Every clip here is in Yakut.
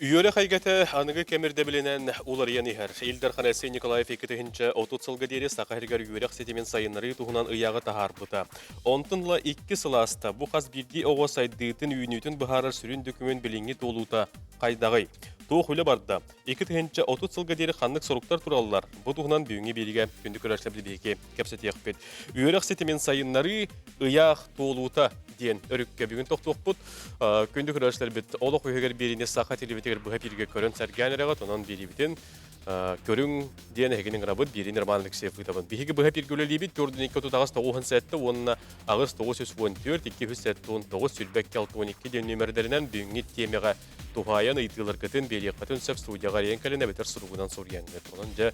Үөрэх эйгэтэ аныгы кэм ирдэбилинэн уларыйан иһэр. Ил Дархан Айсен Николаев 2030 сылга диэри Саха сиригэр үөрэх ситимин сайыннарыы туһунан ыйааҕы таһаарбыта. Онтон ыла икки сыл ааста. Бу хас биирдии оҕо сайдыытын, үүнүүтүн быһаарар сүрүн дөкүмүөн билиҥҥи туолуута хайдаҕый? Туох үлэ барда? 2030 сылга диэри ханнык соруктар тураллар? Бу туһунан бүгүҥҥү биэриигэ күндү көрөөччүлэр биһиги кэпсэтиэхпит. Үөрэх ситимин сайыннарыы ыйаах туолуута диэн өрүккэ бүгүн тохтуохпут. Күндү көрөөччүлэрбит олох үһүгэр биэриини саха телевизигэр быһа эфиргэ көрөн сэргээн эрэҕит, онон биэриибитин көрүҥ диэн эһигини ыҥырабыт. Биэриини Роман Алексеев ыытабын. Биһиги быһа эфиргэ үлэлиибит. Төрдүн 238 97 уонна 8 914 279 22 62 диэн нүөмэрдэринэн бүгүҥҥү тиэмэҕэ туһаайан ыйытыыларгытын биэриэххитин сөп студияҕа эрийэн кэлин эбэтэр суругунан суруйаҥҥыт. Онон дьэ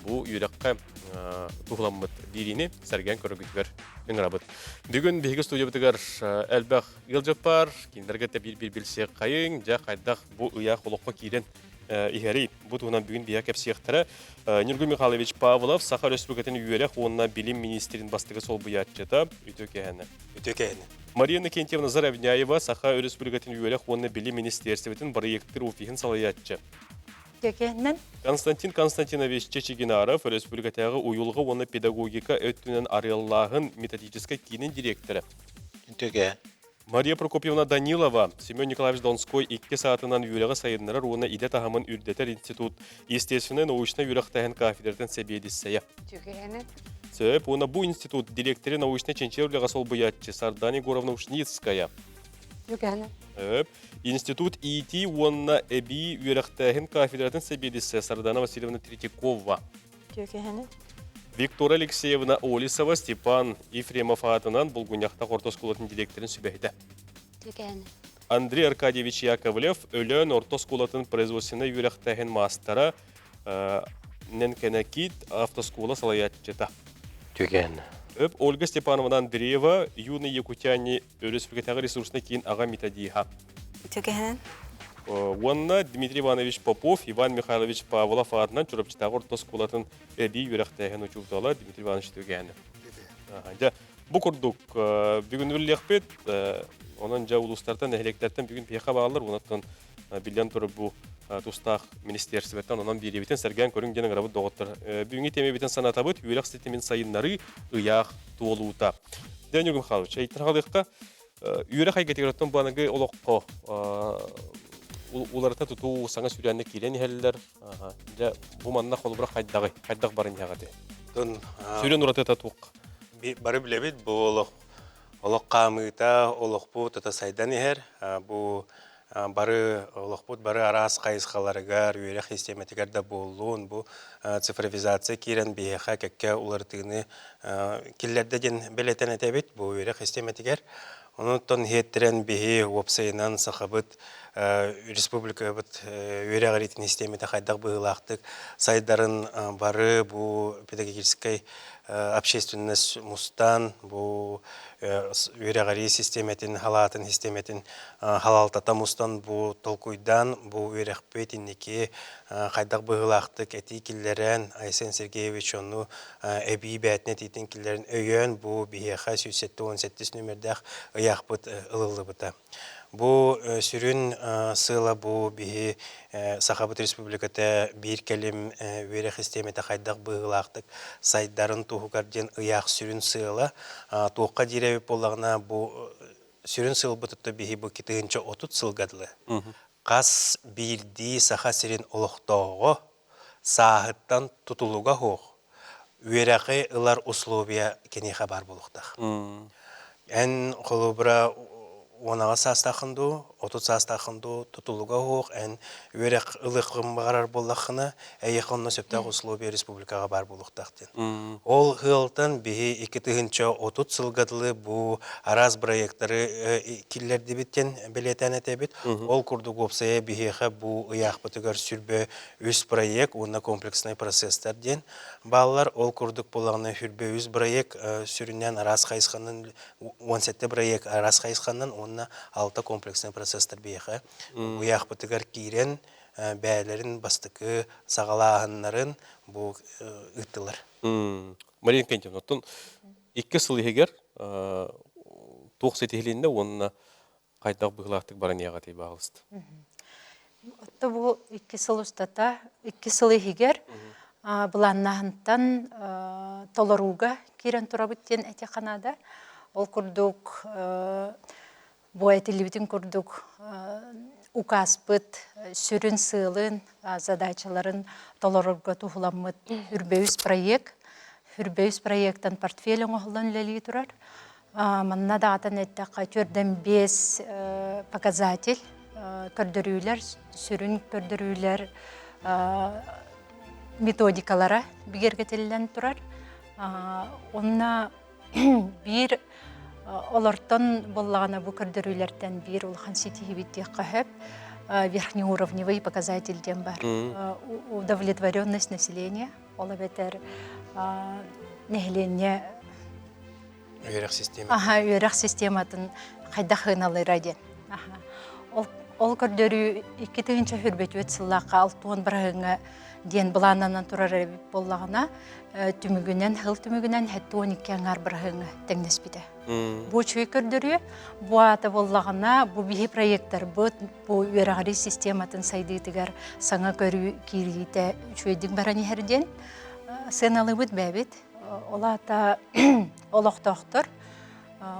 бу үөрэххэ туһуламмыт биэриини сэргээн көрөргүтүгэр ыҥырабыт. Бүгүн биһиги студиябытыгар элбэх ыалдьыт баар. Кинилэргэ да биир-биир билсиэххэйиҥ. Дьэ хайдах бу ыйаах олоххо киирэн иһэрий? Бу туһунан бүгүн биһиэхэ кэпсиэхтэрэ. Ньургун Михайлович Павлов, Саха Өрөспүүбүлүкэтин үөрэх уонна билим министрин бастакы солбуйааччыта. Үтүө киэһэни. Үтүө киэһэни. Мария Иннокентьевна Заровняева, Саха Өрөспүүбүлүкэтин үөрэх уонна билим министиэристибэтин бырайыактыыр офиһын салайааччы. Үтүө Константин Константинович Чечигинаров, Өрөспүүбүлүкэтээҕи уйулҕа уонна педагогика өттүнэн арыаллааһын методическай киинин дириэктэрэ. Үтүө Мария Прокопьевна Данилова, Семен Николаевич Донской икки саатынан үөрэҕи сайыннарар уонна идэ таһымын үрдэтэр институт естественнай-научнай үөрэхтээһин кафедратын сэбиэдиссэйэ. Үтүөкэһэнэ. Сөп, уонна бу институт дириэктэри научнай чинчийэр үлэҕэ солбуйааччы Сардана Егоровна Ушницкая. Үтүөкэһэнэ. Сөп, институт иитии уонна эбии үөрэхтээһин кафедратын сэбиэдиссэйэ Сардана Васильевна Третьякова. Үтүөкэһэнэ. Виктория Алексеевна Олесова Степан Ефремов аатынан Булгунньахтах орто оскуолатын дириэктэрин сүбэһитэ. Үтүөкэһэнэ. Андрей Аркадьевич Яковлев Өлөөн орто оскуолатын производственнай үөрэхтээһин маастара Нэнкэнэкит автоскуола салайааччыта. Түгэн. Өп Ольга Степановна Андреева Юные якутяне Өрөспүүбүлүкэтээҕи ресурснай киин аҕа методиһа. Үтүөкэһинэн. Уонна Дмитрий Иванович Попов, Иван Михайлович Павлов аатынан Чурапчытааҕы орто оскуолатын эбии үөрэхтээһин учуутала Дмитрий Иванович Түгээнэ. Дьэ, бу курдук бүгүн үллиэхпит. Онон дьэ улуустартан, нэһилиэктэртэн бүгүн биһиэхэ бааллар. Онон биллэн турар бу тустаах министиэрстибэттэн онон биэриэбитин сэргээн көрүҥ диэн ыҥырабыт доҕоттор. Бүгүҥҥү тиэмэбитин санатабыт үөрэх ситимин сайыннарыы ыйаах туолуута. Дьэ, Ньургун Михайлович, эйтэн хаалыахха үөрэх эйгэтигэр оттон бу аныгы олоххо уларыта тутуу саҥа сүүрээннэ киирэн иһэллэр. Дьэ, бу манна холобура хайдаҕый? Хайдах баран иһэҕитий? Сүрүн уратыта туох? Бары билэбит, бу олох Олох хаамыыта, олохпут тото сайдан иһэр. Бу бары олохпут бары араас хайысхаларыгар, үөрэх систиэмэтигэр да буоллун, бу цифровизация киирэн биһиэхэ кэккэ уларытыыны киллэрдэ диэн бэлиэтэн этэбит бу үөрэх систиэмэтигэр. Онон иһиэттэрэн биһи уопсайынан Сахабыт республикабыт үөрэҕириитин систиэмэтэ хайдах быһыылаахтык сайдарын бары бу педагогическай общественность мустан бу үөрэҕирии систиэмэтин халаатын систиэмэтин халалтата мустан бу толкуйдаан бу үөрэхпит инники хайдах быһыылаахтык этии киллэрэн Айсен Сергеевич ону эбии бээтин этиитин киллэрэн өйөөн бу биһиэхэ 177 нүөмэрдээх ыйаахпыт ылыллыбыта. Бу сүрүн сыала бу биһи Сахабыт Республиката биир кэлим үөрэх систиэмэтэ хайдах быһыылаахтык сайдарын туһугар диэн ыйаах сүрүн сыала. Туохха диир эбит буоллаҕына бу сүрүн сыалбытыттан биһи бу 2030 сылга дылы хас биирдии Саха сирин олохтооҕо сааһыттан тутулуга суох үөрэҕи ылар условия киниэхэ баар буолуохтаах. Эн холобура 18 саастааххын дуу, 30 саастааххын дуу тутулуга суох, эн үөрэх ылыаххын баҕарар буоллаххына, эйиэхэ онно сөптөөх условия республикаҕа баар буолуохтаах диэн. Ол ыалтан биһи 2030 сылга дылы бу араас проекттары киллэрдибит диэн бэлиэтээн этэбит. Ол курдук уопсайа биһиэхэ бу ыйаахпытыгар сүрбэ үс проект уонна комплекснай процесстар диэн бааллар. Ол курдук буоллаҕына сүрбэ үс проект сүрүннээн араас хайысханан 17 проект араас хайысханан уонна алта комплекснай процесстар биһиэхэ ыйаахпытыгар киирэн бэйэлэрин бастакы саҕалааһыннарын бу ыыттылар. Мария Иннокентьевна, оттон икки сыл иһигэр туох ситиһилиннэ уонна хайдах быһыылаахтык баран иһэҕитий баҕалыста? Отто бу 2 сыл устата, 2 сыл иһигэр былааннаһынтан толорууга киирэн турабыт диэн этиэххэ наада. Ол курдук бу этиллибитин курдук укааспыт сүрүн сыалын, задачаларын толорорго туһуламмыт Үрбөйүс проект. Үрбөйүс проектан портфель оҥоһуллан үлэлии турар. Манна даҕатан эттэххэ, 4-5 показатель көрдөрүүлэр, сүрүн көрдөрүүлэр методикалара бигэргэтиллэн турар. Онно биир олортон буоллаҕына бу көрдөрүүлэртэн биир улахан ситиһиибит диэххэ сөп. Верхнеуровневый показатель диэн бар. Удовлетворенность населения. Ол эбэтэр нэһилиэнньэ Үөрэх системата. Аха, үөрэх систематын хайдах ыналыыра диэн. Аха. Ол, ол көрдөрүү 2024 сыллаахха 60 бырыһыҥҥа диэн былааннанан турар эбит буоллаҕына, түмүгүнэн, сыл түмүгүнэн 72 аҥаар бырыһыҥҥа тэҥнэспитэ. Бу үчүгэй көрдөрүү, бу аата буоллаҕына, бу биһи проекттарбыт, бу үөрэҕирии систематын сайдыытыгар саҥа көрүү киириитэ үчүгэйдик баран иһэр диэн сыаналыыбыт бэйэбит. Ол аата олохтоохтор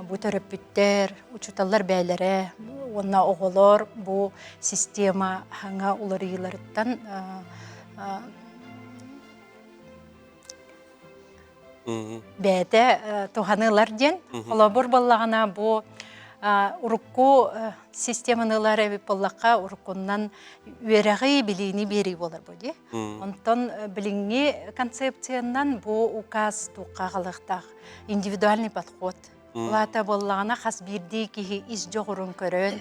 бу төрөппүттэр, учууталлар бэйэлэрэ уонна оҕолор бу система хаҥа уларыйыыларыттан бэйэтэ туһаныылар диэн. Холобур буоллаҕына бу урукку системаны ылар эбит буоллахха уруккунан үөрэҕи билиини биэрии буолар бу дии. Онтон билиҥҥи концепциянан бу указ туохха аҕалыахтаах индивидуальный подход. Улаата буоллаҕына хас биирдии киһи ис дьоҕурун көрөн,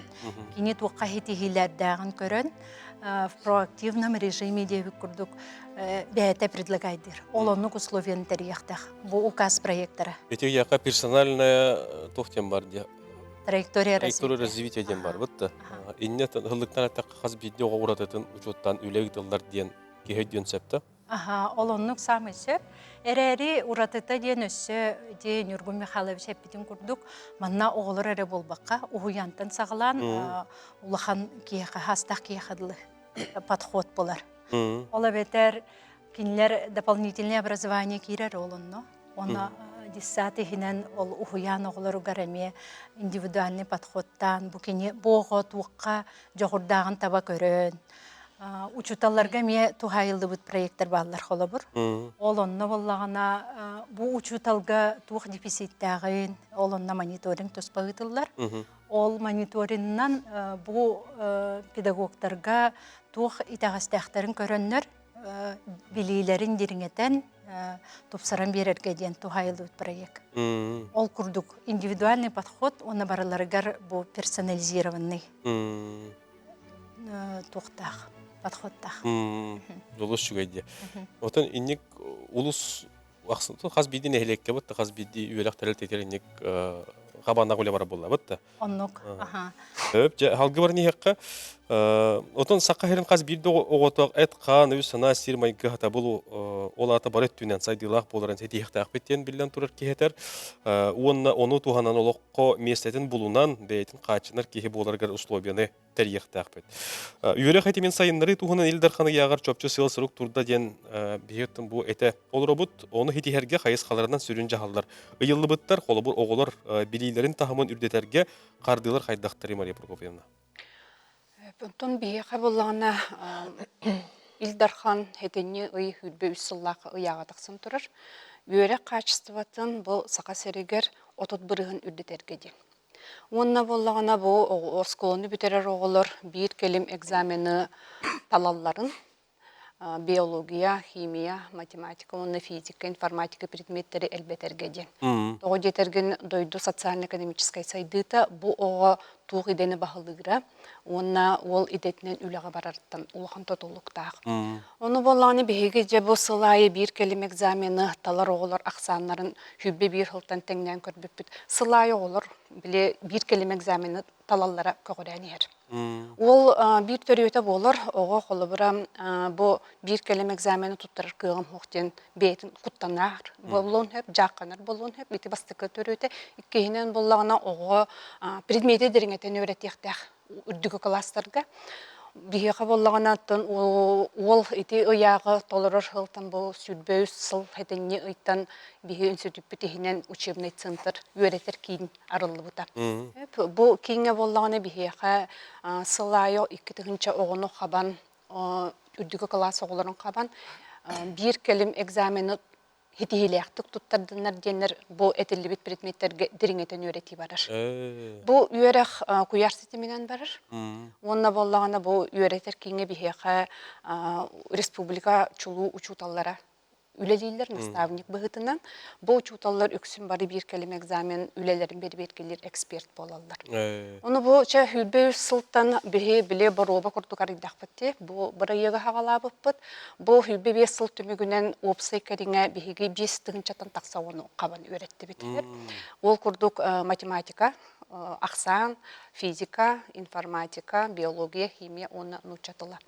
кини туохха ситиһиилэрдээҕин көрөн, в проактивном режиме диэбит курдук бэйэтэ предлагайдыыр. Ол оннук условияны тэрийиэхтээх. Бу указ проектора. Ити ыйаахха персональная туох диэн бар дии Траектория Траектория развития диэн бар бытта. Инне ыллыктан эттэххэ хас биирдии оҕо уратытын учуоттаан үлэ ыытыллар диэн киһи өйдүөн сөп да? Аха, ол оннук саамай сөп. Эрээри уратыта диэн өссө ди Ньургун Михайлович эппитин курдук манна оҕолор эрэ буолбакка уһуйаантан саҕалаан улахан киһиэхэ хастаах киһиэхэ дылы подход болар. Ол эбэтэр кинилэр дополнительное образование киирэр ол онно. Онно детсад иһинэн ол уһуйаан оҕолоругар эмиэ индивидуальный подходтаан бу кини бу оҕо туохха дьоҕурдааҕын таба көрөн учууталларга эмиэ туһаайыллыбыт проектар бааллар холобур. Ол онно буоллаҕына бу учууталга туох дефициттээҕин ол онно мониторинг туспа ыытыллар. Ол мониторинынан бу педагогтарга туох итэҕэстээхтэрин көрөннөр билиилэрин дириҥэтэн тупсаран биэрэргэ диэн туһаайыллыбыт проект. Ол курдук индивидуальный подход уонна барыларыгар бу персонализированный туохтаах подходтаах. Олус үчүгэй диэ. Отон инник улус хас биирдии нэһилиэккэ бытта хас биирдии үөрэх тэрилтэтигэр инник хабааннаах үлэ барар буолла бытта. Оннук. Аха. Өп, дьэ, халгы баран иһиэххэ, отон саха сирин хас биирдэ оҕото эт-хаан, өй-санаа, сир-майгы хатабыл ол аата бары өттүнэн сайдыылаах буоларын ситиһиэхтээхпит диэн биллэн турар киһи этэр. Уонна ону туһанан олоххо миэстэтин булунан, бэйэтин хааччынар киһи буоларыгар условияны тэрийиэхтээхпит. Үөрэх этимин сайыннарыы туһунан Ил Дархан ыйааҕар чопчу сыал-сорук турда диэн биһиги бу этэ олоробут. Ону ситиһэргэ хайысхаларынан сүрүн дьаһаллар ыйыллыбыттар. Холобур, оҕолор билиилэрин таһымын үрдэтэргэ хардыылар хайдахтарый, Мария Прокопьевна? Онтон биһиэхэ буоллаҕына Ил Дархан сэтинньи ый 23 сыллаах ыйааҕа тахсан турар. Үөрэх хаачыстыбатын бу Саха сиригэр 30 бырыһын үрдэтэргэ диэн. Уонна буоллаҕына бу оскуоланы бүтэрэр оҕолор биир кэлим экзамены талалларын биология, химия, математика уонна физика, информатика предметтэри элбэтэргэ диэн. Тоҕо диэтэргин дойду социально-экономическай сайдыыта бу оҕо туох идэни баһылыыра уонна уол идэтинэн үлэҕэ барарыттан улахан тутулуктаах. Ону буоллаҕына биһиги дьэ бу сыл аайы биир кэлим экзамены талар оҕолор ахсааннарын 101 сылтан тэҥнээн көрбүппүт. Сыл аайы оҕолор били биир кэлим экзамены талаллара көҕүрээн иһэр. Уол биир төрүөтэ буолар, оҕо холобура бу биир кэлим экзамены туттарар кыаҕым суох диэн бэйэтин куттанар буолуон сөп, дьаахханар буолуон сөп. Ити бастакы төрүөтэ. Иккиһинэн буоллаҕына оҕо предмети дириҥэтэн үөрэтиэхтээх үрдүкү кылаастарга. Биһиэхэ буоллаҕына, оттон уол ити ыйааҕы толорор сылтан бу 23 сыл сэтинньи ыйтан биһи үнсүтүппүт иһинэн учебный центр үөрэтэр киин арыллыбыта. Бу кииҥҥэ буоллаҕына биһиэхэ сыл аайы 2000 оҕону хабан, үрдүкү кылаас оҕолорун хабан, биир кэлим экзамены ситиһиилээхтик туттардыннар диэннэр бу этиллибит предметтэргэ дириҥэтэн үөрэтии барар. Бу үөрэх куйаар ситиминэн барар. Уонна буоллаҕына бу үөрэтэр кииҥҥэ биһиэхэ республика чулуу учууталлара үлэлииллэр наставник быһыытынан. Бу учууталлар үксүн бары биир кэлим экзамен үлэлэрин бэрэбиэркэлиир эксперт буолаллар. Ону бу чэ 23 сылтан биһи били боруоба курдук арыйдахпыт дии. Бу бырайыагы хаҕалаабыппыт. Бу 25 сыл түмүгүнэн уопсай кэриҥэ биһиги 5 тыһыынчаттан тахса оҕону хабан үөрэттибит. Ол курдук математика, ахсаан, физика, информатика, биология, химия уонна нуучча тыла.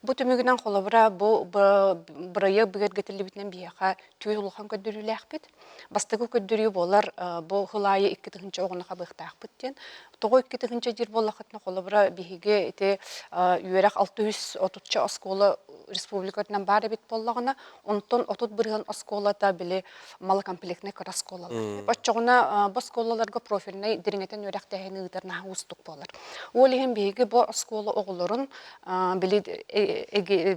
Бу түмүгүнэн холобура бу бырайыак бигэргэтиллибитинэн биһиэхэ түөрт улахан көрдөрүүлээхпит. Бастакы көрдөрүү буолар бу сыл аайы 2 тыһыынча оҕону хабыахтаахпыт диэн. Тоҕо 2 тыһыынча диир буоллаххытына, холобура биһиги ити үөрэх 630-ча оскуола республикатынан баар эбит буоллаҕына, онтон 30% оскуолата били малокомплектнай кыра оскуолалар. Оччоҕуна бу оскуолаларга профильнай дириҥэтэн үөрэхтээһини ыытар наһаа уустук буолар. Ол иһин биһиги бу оскуола оҕолорун били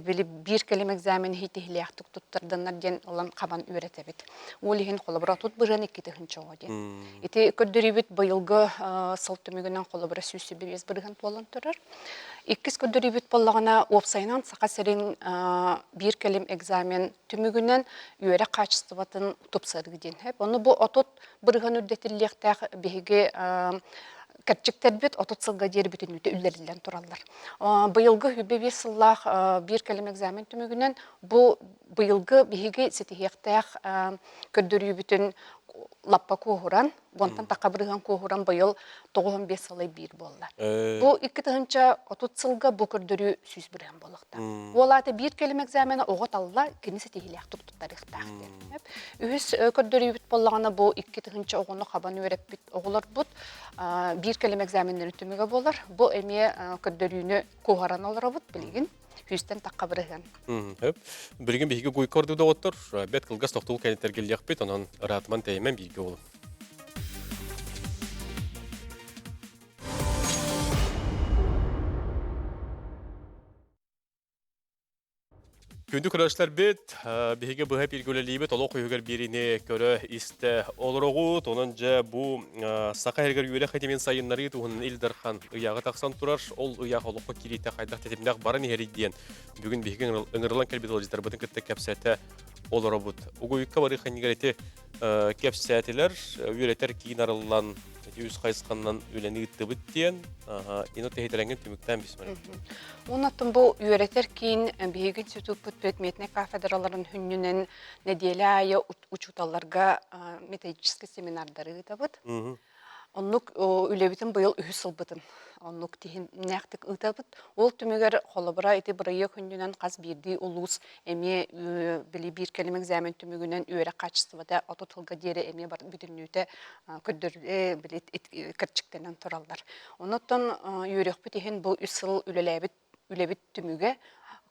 били биир кэлим экзамен иһитиһилээхтик туттарданнар диэн ылан хабан үөрэтэбит. Ол иһин холобура 30% 2 тыһыынча оҕо диэн. Ити көрдөрүүбүт быйылгы сыл түмүгүнэн холобура 125% буолан турар. Иккис көрдөрүүбүт буоллаҕына, уопсайынан Саха сирин биир кэлим экзамен түмүгүнэн үөрэх хаачыстыбатын тупсарыы диэн. Ону бу 30% үрдэтиллиэхтээх биһиги кэрчиктэрбит 30 сылга диэри бүтүннүүтэ үллэриллэн тураллар. Быйылгы 25 сыллаах биир кэлим экзамен түмүгүнэн бу быйылгы биһиги ситиһиэхтээх көрдөрүүбүтүн лаппа куоһуран, уонтан тахха бырыһыан куоһуран быйыл 95 сылай биир буолла. Бу 2030 сылга бу көрдөрүү 100% буолуохтаах. Ол аата биир кэлим экзамена оҕо талла, кини ситиһиилээхтик туттарыахтаах диэн. Үһүс көрдөрүүбүт буоллаҕына бу 2000 оҕону хабан үөрэппит оҕолорбут биир кэлим экзаменнарын түмүгэ буолар. Бу эмиэ көрдөрүүнү куоһаран олоробут билигин. Сүүстэн тахха бырыһыан. Билигин биһиги гуйка ордук доҕоттор, бэт кылгас тохтул кэнниттэргиллиэхпит, онон ыраатыман тэйимэн бииргэ буолун. Күндү көрөөччүлэрбит, биһиги быһа бииргэ үлэлиибит, олох үһүгэр биэриини көрө истэ олороҕут. Онон дьэ бу саха иһигэр үөрэх этимин сайыннарыы туһунан Ил Дархан ыйааҕы тахсан турар. Ол ыйаах олоххо киириитэ хайдах тэтимнээх баран иһэрий диэн бүгүн биһиги ыҥырылан кэлбит ыалдьыттарбытын кытта кэпсэтэ олоробут. Угуйукка барыы ханньыгар ити кэпсээтилэр, үөрэтэр киин арыллан үс хайысханан үлэни ыыттыбыт диэн ина тэһитэлэҥҥин түмүктээн бисмэр. Оннуттан бу үөрэтэр киин биһиги институппут предметнэй кафедраларын хүннүнэн нэдиэлэ аайы учууталларга методическай семинардары ыытабыт. Оннук үлэбитин быйыл үһүс сылбытын оннук тиһимнээхтик ыытабыт. Ол түмүгэр холобура ити бырайыак хүннүнэн хас биирдии улуус эмиэ били биир кэлим экзамен түмүгүнэн үөрэх хаачыстыбата 30 сылга диэри эмиэ бүтүннүүтэ көрдөр били кэрчиктэнэн тураллар. Онуттан үөрүөхпүт иһин бу үс сыл үлэлээбит үлэбит түмүгэ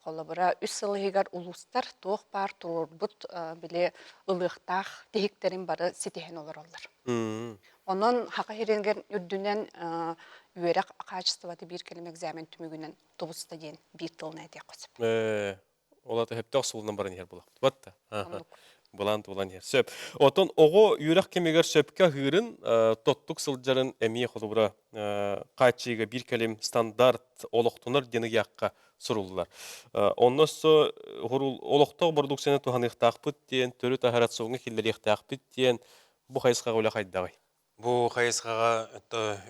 холобура үс сыл иһигэр улуустар туох баар туруорбут били ылыахтаах тиһиктэрин бары ситиһэн олороллор. Онон Хаха сиригэр үрдүнэн үөрэх хаачыстыбата биир кэлим экзамен түмүгүнэн тубуста диэн биир тылынан этиэххэ сөп. Ол ата сөптөөх суолунан баран иһэр буолахпыт. Батта. Былаан туолан иһэр. Сөп. Оттон оҕо үөрэх кэмигэр сөпкө аһыырын, тоттук сылдьарын эмиэ холобура хааччыйыыга биир кэлим стандарт олохтонор диэн ыйаахха суруллар. Онно өссө олохтоох бородууксуйаны туһаныахтаахпыт диэн, төрүт аһы рационҥа киллэриэхтээхпит диэн бу хайысхаҕа үлэ хайдаҕый? Бу хайысхаҕа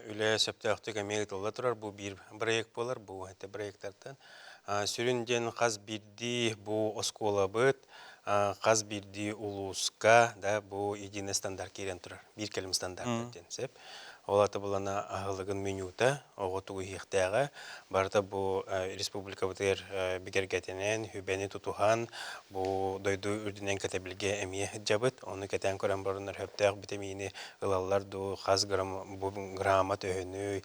үлэ сөптөөхтүк эмиэ ыытылла турар. Бу биир бырайыак буолар. Бу это бырайыактартан. Сүрүн диэн хас биирдии бу оскуолабыт, хас биирдии улууска да бу единый стандарт киирэн турар. Биир кэлим стандарт диэн сөп. Ол ата булана аһылыгын менюта, оҕо тугу иһиэхтээҕэ, барыта бу республикабытыгар бигэргэтинэн, хүбэни тутуһан, бу дойду үрдүнэн кэтэбилгэ эмиэ сылдьабыт. Ону кэтээн көрөн бараннар сөптөөх битэмиини ылаллар дуу, хас грамм бу грамма төһөнүй,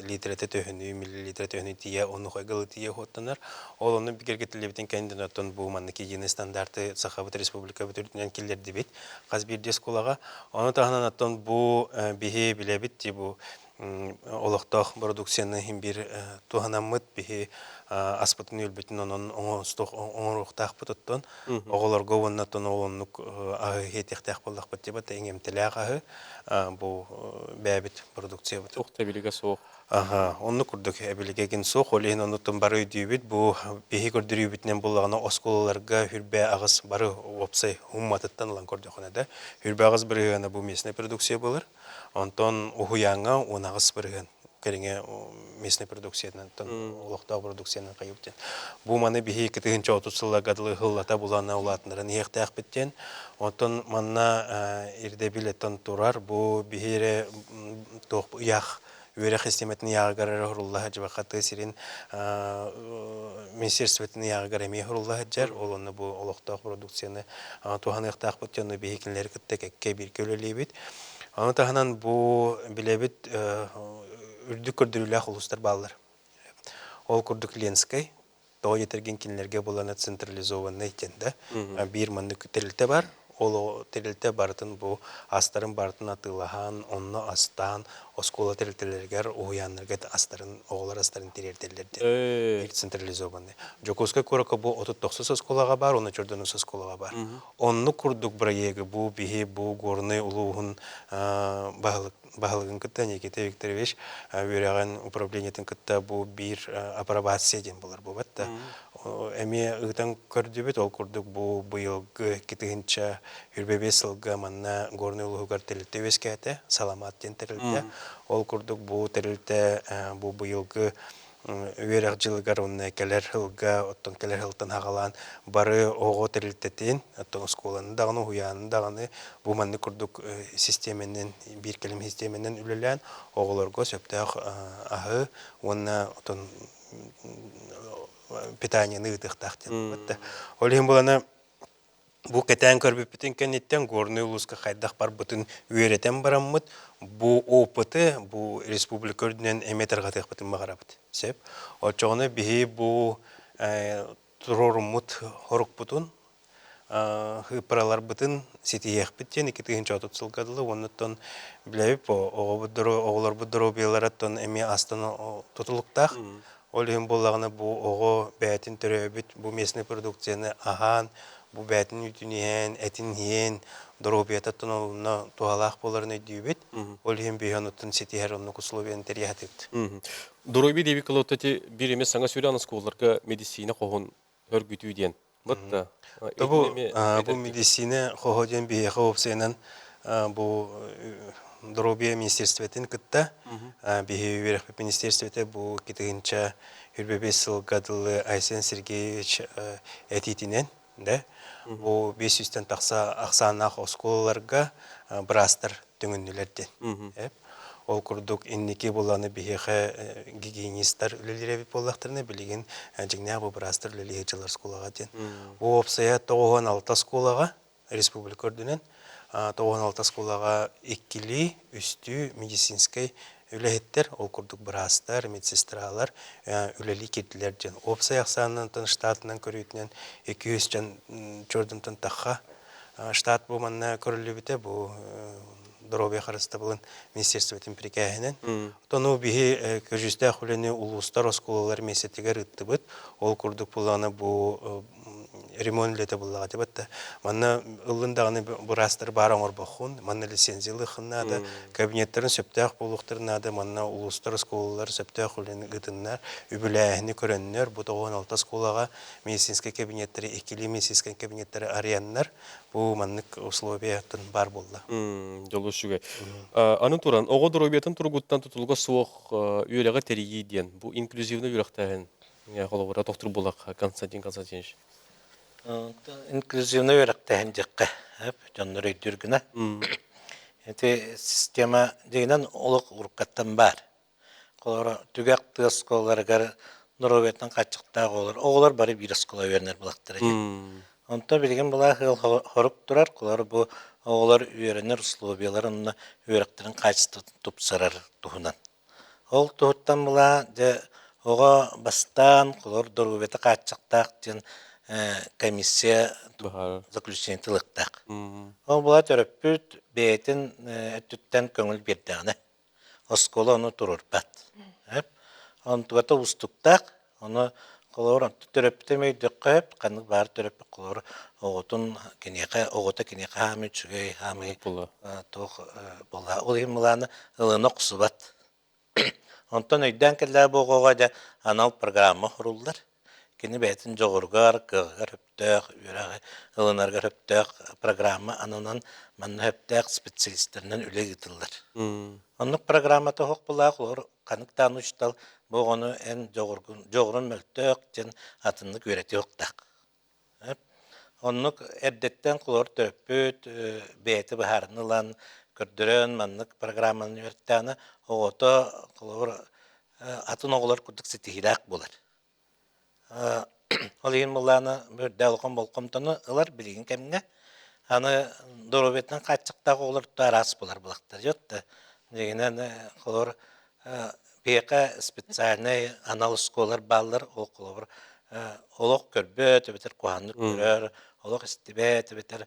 литрэтэ төһөнүй, миллилитрэ төһөнүй тиийэ онуха ыгылы тиийэ уоттанар. Ол ону бигэргэтиллибитин кэнниттэн оттон бу маннык единый стандарты Сахабыт Республикабыт үрдүнэн киллэрдибит хас биирдии оскуолаҕа. Ону таһынан оттон бу биһи билэбит дии бу олохтоох продукцияны иһин биир туһанаммыт биһи аспытын үөлбүтүн онон оҥоруохтаахпыт оттон оҕолорго уонна оттон ол оннук аһы иһиэтиэхтээх буоллахпыт дии бата иҥэмтэлээх аһы бу бэйэбит продукциябыт. Туох да эбилигэ суох. Аха, оннук курдук эбилигэгин суох, ол иһин оннуттан бары өйдүүбүт. Бу биһи көрдөрүүбүтүнэн буллаҕына оскуолаларга хүрбэ аҕыс бары уопсай умматыттан ылан көрдөхүнэ да, хүрбэ аҕыс бырыһыана бу местная продукция буолар. Онтон уһуйааҥҥа 18% кэриҥэ местная продукциянан олохтоох продукциянан хайыбыт диэн. Бу маны биһи 2030 сылларга дылы ыһыллата булана улаатыннаран иһиэхтээхпит диэн. Оттон манна ирдэбил эттэн турар бу биһи эрэ туох ыйаах үөрэх систиэмэтин ыйааҕыгар эрэ уһурулла сылдьыбакка тыа сирин министерствотын ыйааҕыгар эмиэ уһурулла сылдьар. Ол онно бу олохтоох продукцияны туһаныахтаахпыт дьону биһи кинилэри кытта кэккэ бииргэ үлэлиибит. Ону таһынан бу билэбит үрдүк көрдөрүүлээх улуустар бааллар. Ол курдук Ленскэй, тоҕо диэтэргин кинилэргэ булана централизованный диэн да биир маннык тэрилтэ бар ол тэрилтэ барытын бу астарын барытын атыылаһан онно астаан оскуола тэрилтэлэригэр уһуйааннарга астарын оҕолор астарын тириэрдэллэр диэн биир централизованный Дьокуускай куоракка бу 39 оскуолаҕа баар уонна Чордонус оскуолаҕа бар оннук курдук бырайыагы бу биһи бу Горнай улууһун баһылык баһылыгын кытта Никита Викторович үөрэҕин управлениетын кытта бу биир апробация диэн буолар буолбат да эмиэ ыытан көрдүбүт ол курдук бу быйылгы 2025 сылга манна Горнай улууһугар тэрилтэ үөскээтэ Саламаат диэн тэрилтэ ол курдук бу тэрилтэ бу быйылгы үөрэх дьылыгар уонна кэлэр сылга, оттон кэлэр сылтан саҕалаан бары оҕо тэрилтэтин, оттон оскуоланы даҕаны, уһуйааны даҕаны бу маннык курдук систиэмэнэн, биир кэлим систиэмэнэн үлэлээн оҕолорго сөптөөх аһы уонна оттон питаниены ыытыахтаах диэн. Ол иһин булана Бу кэтээн көрбүппүтүн кэнниттэн Горнай улууска хайдах барбытын үөрэтэн бараммыт, бу опыты бу республика үрдүнэн эмиэ тарҕатыахпытын баҕарабыт. Сөп. Оччоҕуна биһи бу туруоруммут хорукпутун, ыыппараларбытын ситиһиэхпит диэн 2030 сылга дылы уонна билэбит оҕолорбут доруобуйаларыттан эмиэ астан тутулуктаах. Ол иһин буоллаҕына бу оҕо бэйэтин төрөөбүт бу местный продукцияны аһаан, бу бэйэтин үүтүн иһэн, этин иһэн, доруобуйатыттан олунна туһалаах буоларын өйдүүбүт. Ол иһин биһи онуттан ситиһэр оннук условияны тэрийэ сатыыбыт. Доруобуйа диэбит кылыоттати биир эмэ саҥа сүүрээн оскуолаларга медицина хоһун өргүтүү диэн. Бытта. Бу бу медицина хоһо диэн биһиэхэ уопсайынан бу доруобуйа министерствотын кытта биһи үөрэхпит министерствота бу 2025 сылга дылы Айсен Сергеевич этиитинэн да бу 500-тэн тахса ахсааннаах оскуолаларга быраастар түҥүннүлэр диэн. Ол курдук инники буланы биһиэхэ гигиенистар үлэлиир эбит буоллахтарына, билигин дьиҥнээх бу быраастар үлэлии сылдьаллар оскуолаҕа диэн. Бу уопсайа 96 оскуолаҕа республика үрдүнэн 96 оскуолаҕа иккилии, үстүү медицинскэй үлэһиттэр, ол курдук быраастар, медсестралар үлэлии киирдилэр диэн. Уопсай ахсаанынан штатынан көрүүтүнэн 200 дьон чордунтан тахха Штат бу манна көрүллүбүтэ бу доруобуйа харыстабылын министерствотын прикээһинэн. Оттон биһи көдьүүстээх үлэни улуустар, оскуолалар миэстэтигэр ыыттыбыт. Ол курдук буллаҕына бу ремонт үлэтэ буллаҕа дебатта. Манна ыллын даҕаны быраастар баар оҥорбоххун, манна лицензиялыаххын наада, кабинеттарын сөптөөх буолуохтарын наада, манна улуустар, оскуолалар сөптөөх үлэни ыытыннар, үбүлээһини көрөннөр, бу 96 оскуолаҕа медицинскэй кабинеттары, иккилии медицинскэй кабинеттары арыйаннар, бу маннык условияттан баар буолла. Дьолу үчүгэй. Аны туран, оҕо доруобуйатын туругуттан тутулуга суох үөрэҕи тэрийии диэн, бу инклюзивный үөрэхтээһин холобура тохтур буоллахха, Константин Константинович. Инклюзивный үөрэхтээһин диэххэ, дьоннор өйдүүр гына. Ити система дьиҥинэн олох уруккаттан баар. Холобура, түгэх тыа оскуолаларыгар доруобуйаттан хааччахтаах оҕолор, оҕолор бары биир оскуола үөрэнэр буоллахтара дии. Онтон билигин былаах ыал хорук турар, холобура, бу оҕолор үөрэнэр условияларын уонна үөрэхтэрин хаачыстыбатын тупсарар туһунан. Ол туһуттан былаа дьэ оҕо бастаан холобур доруобуйата хааччахтаах диэн комиссия заключение ылыахтаах. Ол була төрөппүт бэйэтин өттүттэн көҥүл биэрдэҕинэ оскуола ону туруорбат. Онтугата уустуктаах, ону холобур төрөппүтүм өйдөххө сөп, ханнык баар төрөппүт холобур оҕотун киниэхэ оҕото киниэхэ хаамыы үчүгэй, хаамыы туох буолла. Ол иһин былааны ылына охсубат. Онтон өйдөөн кэллэҕэ бу оҕоҕо дьэ анал программа оҥоруллар. Кини бэйэтин дьоҕуругар, кыаҕыгар сөптөөх, үөрэҕи ылынарыгар сөптөөх программа ананан манна сөптөөх специалистарынан үлэ ыытыллар. Оннук программата суох булаах олор ханнык даҕаны учуутал бу оҕону эн дьоҕургун дьоҕурун мөлтөх диэн атыннык үөрэтиэ суохтаах. Оннук эрдэттэн холобур төрөппүт бэйэтэ быһаарыныы ылан көрдөрөн маннык программаны үөрэттэҕинэ оҕото холобур атын оҕолор курдук ситиһиилээх буолар. Ол иһин былаана үрдээх улахан болҕомтону ылар билигин кэмҥэ. Аны доруобуйатынан хааччахтаах оҕолор араас буолар буолахтар дьот да. Дьиҥинэн холобур биһиэхэ специальнай анал оскуолалар бааллар. Ол холобур олох көрбөт эбэтэр куһаҕаннык көрөр, олох истибэт эбэтэр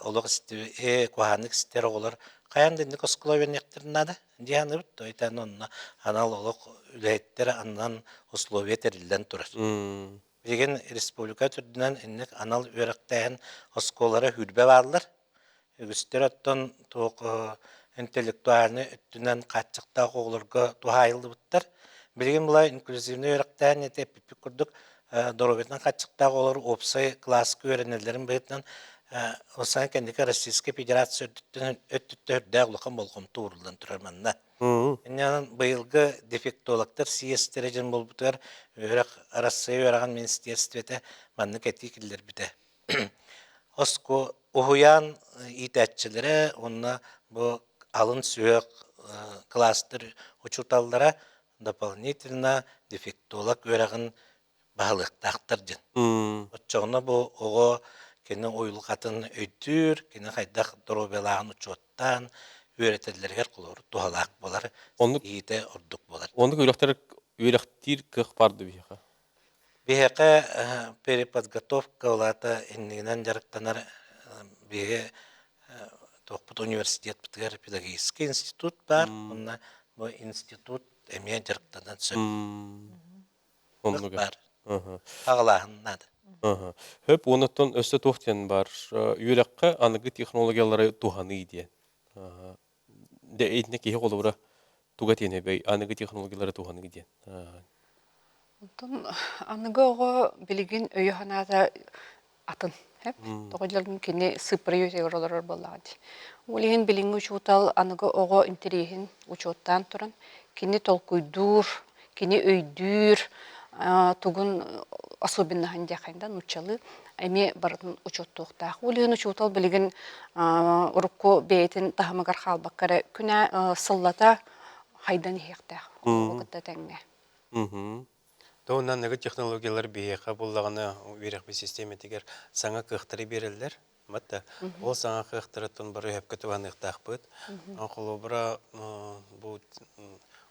олох куһаҕаннык истэр оҕолор хайаан да инник оскуола үөрэниэхтэрин наада дии саныыбыт. Тойтан онно анал олох үлэһиттэр аннан условия тэриллэн турар. Билигин республика үрдүнэн инник анал үөрэхтээһин оскуолалара сүүрбэ бааллар. Үгүстэр оттон туох интеллектуальнай өттүнэн хааччахтаах оҕолорго туһаайыллыбыттар. Билигин була инклюзивнай үөрэхтээһин ити эппиппит курдук доруобуйатынан хааччахтаах оҕолор уопсай кылааска үөрэнэллэрин быһыытынан ол кэнники Российскай Федерация өттүттэн өттүттэн үрдээх улахан болҕомто ууруллан турар манна. Инньэ быйылгы дефектологтар съезтэрэ дьон буолбутугар үөрэх Арассыыйа үөрэҕин министиэристибэтэ маннык этии киллэрбитэ. Оску уһуйаан иитээччилэрэ уонна бу алын сүһүөх кылаастар учууталлара дополнительно дефектолог үөрэҕин баһылыктаахтар диэн. Оччоҕуна бу оҕо кини уйулҕатын өйдүүр, кини хайдах доруобуйалааҕын учуоттаан үөрэтэллэригэр холобур туһалаах буолар, Оннук иитэ ордук буолар. Оннук үөрэхтэр үөрэхтиир кыах баар да биһиэхэ? Биһиэхэ переподготовка ол аата иннигинэн дьарыктанар биһиги туохпут университетпытыгар педагогический институт баар, уонна бу институт эмиэ дьарыктанан сөп. Оннук баар. Аҕалааһын наада. Хөп уоннаттан өссө туох диэн бар үөрэххэ аныгы технологиялары туһаныы диэн. Дэ итиннэ киһи холобура туга диэн аныгы технологиялары туһаныы диэн. Онтон аныгы оҕо билигин өйө-санаата атын. Тоҕо диэн кини сыыппара үөтүгэр олорор буоллаҕа дии. Ол иһин билиҥҥи учуутал аныгы оҕо интэриэһин учуоттаан туран, кини толкуйдуур, кини өйдүүр тугун особенноһын диэххэ да нууччалыы эмиэ барытын учуоттуохтаах. Ол иһин учуутал билигин урукку бэйэтин таһымыгар хаалбакка эрэ күнэ сыллата хайдан иһиэхтээх оҕону кытта тэҥҥэ. Туһунан аныгы технологиялар биһиэхэ буллаҕына үөрэхпит систиэмэтигэр саҥа кыахтары биэрэллэр. Батта ол саҥа кыахтарыттан бары сөпкө туһаныахтаахпыт. Холобура, бу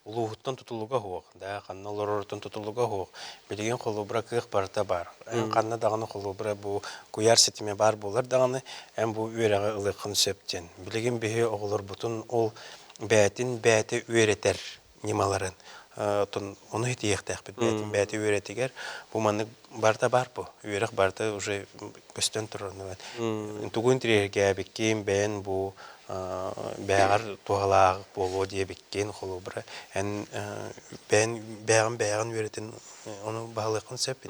улууһуттан тутулуга суох, да, ханна олорорутун тутулуга суох. Билигин холобура кыах барыта баар. Эн ханна даҕаны холобура бу куйаар ситимэ баар буолар даҕаны, эн бу үөрэҕи ылыаххын сөп диэн. Билигин биһи оҕолорбутун ол бээтин бээтэ үөрэтэр ньымаларын оттон ону итиэхтээхпит бэйэтин бэйэтэ үөрэтигэр бу маннык барыта баар бу үөрэх барыта уже көстөн турар тугу интириэһиргээбиккин бэйэн бу бэйэҕэр туһалаах буолуо диэбиккин холобура эн бэйэн бэйэҕин бэйэҕин үөрэтин ону баһылыаххын сөп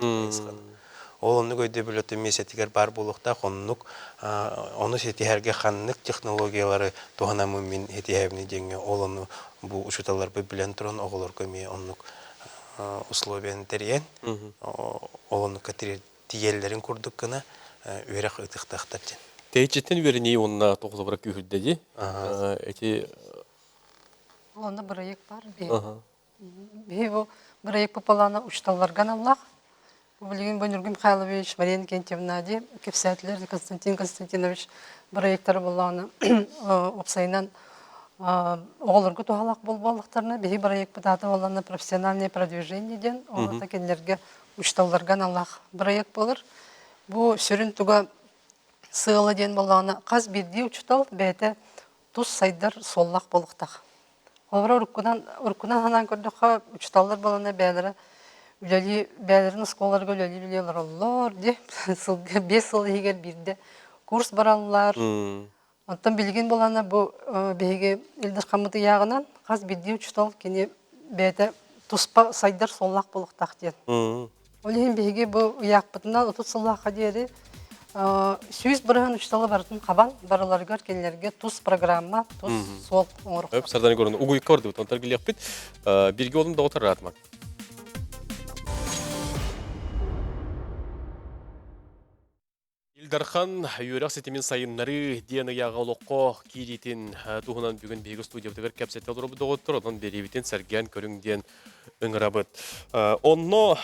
Ол оннук өйдөбүл өттө миэсэтигэр баар буолуохтаах, оннук ону ситиһэргэ ханнык технологиялары туһанаммын мин ситиһэбин диэҥҥэ ол ону бу учууталларбыт билэн туран оҕолорго эмиэ оннук условияны тэрийэн ол оннукка тиийэллэрин курдук гына үөрэх ыытыахтаахтар диэн. Тэйиччиттэн үөрэнии уонна тоҕолобура күүһүрдэ дии. Эти Онно бырайыак бар. Биһи бу бырайыак палаана учууталларга аналлаах. Бу билигин бу Ньургун Михайлович, Мария Иннокентьевна дии кэпсээтилэр Константин Константинович бырайыактара буоллаҕына уопсайынан оҕолорго туһалаах буолбуоллахтарына биһи бырайыакпыт аата буоллаҕына профессиональное продвижение диэн оҕото кинилэргэ учууталларга аналлаах бырайыак буолар. Бу сүрүн туга сыала диэн буоллаҕына хас биирдии учуутал бэйэтэ тус сайдар суоллаах буолуохтаах. Холобура, уруккунан, уруккунан санаан көрдөххө, учууталлар буоланнар бэйэлэрэ үлэлии, бэйэлэрин оскуолаларга үлэлии-үлэлии олороллор дии. Сылга, 5 сыл иһигэр биирдэ курс бараллар. Оттон билигин буолана бу биһиги Ил Дархаммыт ыйааҕынан хас биирдии учуутал кини бэйэтэ туспа сайдар суоллаах буолуохтаах диэн. Ол иһин биһиги бу ыйаахпытынан 30 сыллаахха диэри 100% учууталы барытын хабан, барыларыгар кинилэргэ тус программа, тус суол оҥоруохтаах. Өп, Сардана Егоровна, угуйка ордубут, онтон билиэхпит. Бирге олун доҕотор ыраатыман. Ил Дархан үөрэх ситимин сайыннарыы диэн ыйааҕа олоххо киириитин туһунан бүгүн биһиги студиябытыгар кэпсэтэ олоробут доҕоттор, онон биэриибитин сэргээн көрүҥ диэн ыҥырабыт. Онно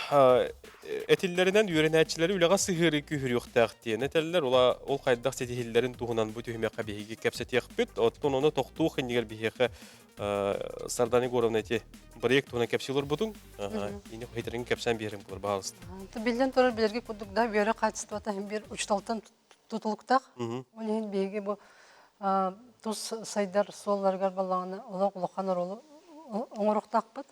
этиллэринэн үөрэнээччилэри үлэҕэ сыһыарыы күүһүрүөхтээх диэн этэллэр. Ула ол хайдах ситиһиллэрин туһунан бу түһүмэххэ биһиги кэпсэтиэхпит. Оттон ону тохтуох иннигэр биһиэхэ Сардана Егоровна ити проект туһунан кэпсии олорбутуҥ. Ини хитэрин кэпсээн биэрим кулар баҕалыста. Биллэн турар билэргэ курдук да үөрэх хаачыстыбата иһин биир учууталтан тутулуктаах. Ол иһин биһиги бу тус сайдар суолларыгар баллаҕына олох улахан оруолу оҥоруохтаахпыт.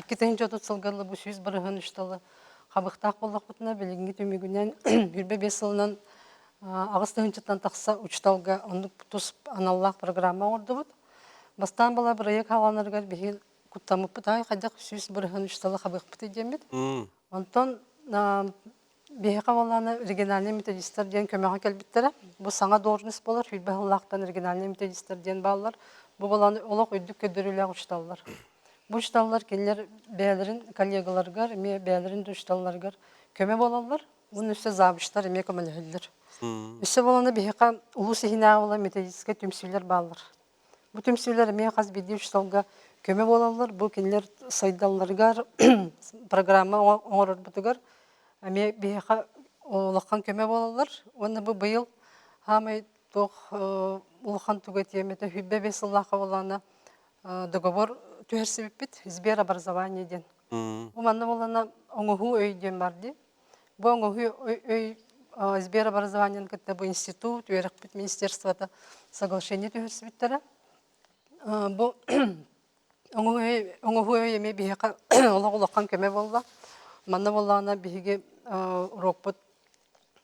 2030 сылга бу 100% учууталы хабыхтаах буоллахпытына билиҥҥи түмүгүнэн 25 сылынан 8 тыһыынчаттан тахса учууталга оннук тус аналлаах программа оҥордубут. Бастаан бала бырайыак хааланарыгар биһиги куттаммыппыт аай хайдах 100% учууталы хабыахпытый диэммит. Онтон биһиэхэ буоллаҕына региональнай методистар диэн көмөҕө кэлбиттэрэ. Бу саҥа должность буолар, сүүрбэ сыллаахтан региональнай методистар диэн бааллар. Бу буолан олох үрдүк көрдөрүүлээх учууталлар. Бу учууталлар кинилэр бэйэлэрин коллегаларыгар, эмиэ бэйэлэрин да учууталларыгар көмө буолаллар. Уонна өссө завучтар эмиэ көмөлөһөллөр. Өссө буолана биһиэхэ улуус иһинээҕи буолан методическай түмсүүлэр бааллар. Бу түмсүүлэр эмиэ хас биирдии учууталга көмө буолаллар. Бу кинилэр сайдалларыгар программа оҥорорбутугар эмиэ биһиэхэ улахан көмө буолаллар. Уонна бу быйыл хаамай туох улахан туга тиэмэтэ 25 сыллаахха буоллаҕына договор түһэрсибиппит Сберобразование диэн. Бу манна буоллаҕына оҥоһуу өй диэн бар дии. Бу оҥоһуу өй Сберобразованиены кытта бу институт, үөрэхпит министерствота соглашение түһэрсибиттэрэ. Бу оҥоһуу өй эмиэ биһиэхэ олох улахан көмө буолла. Манна буоллаҕына биһиги урокпут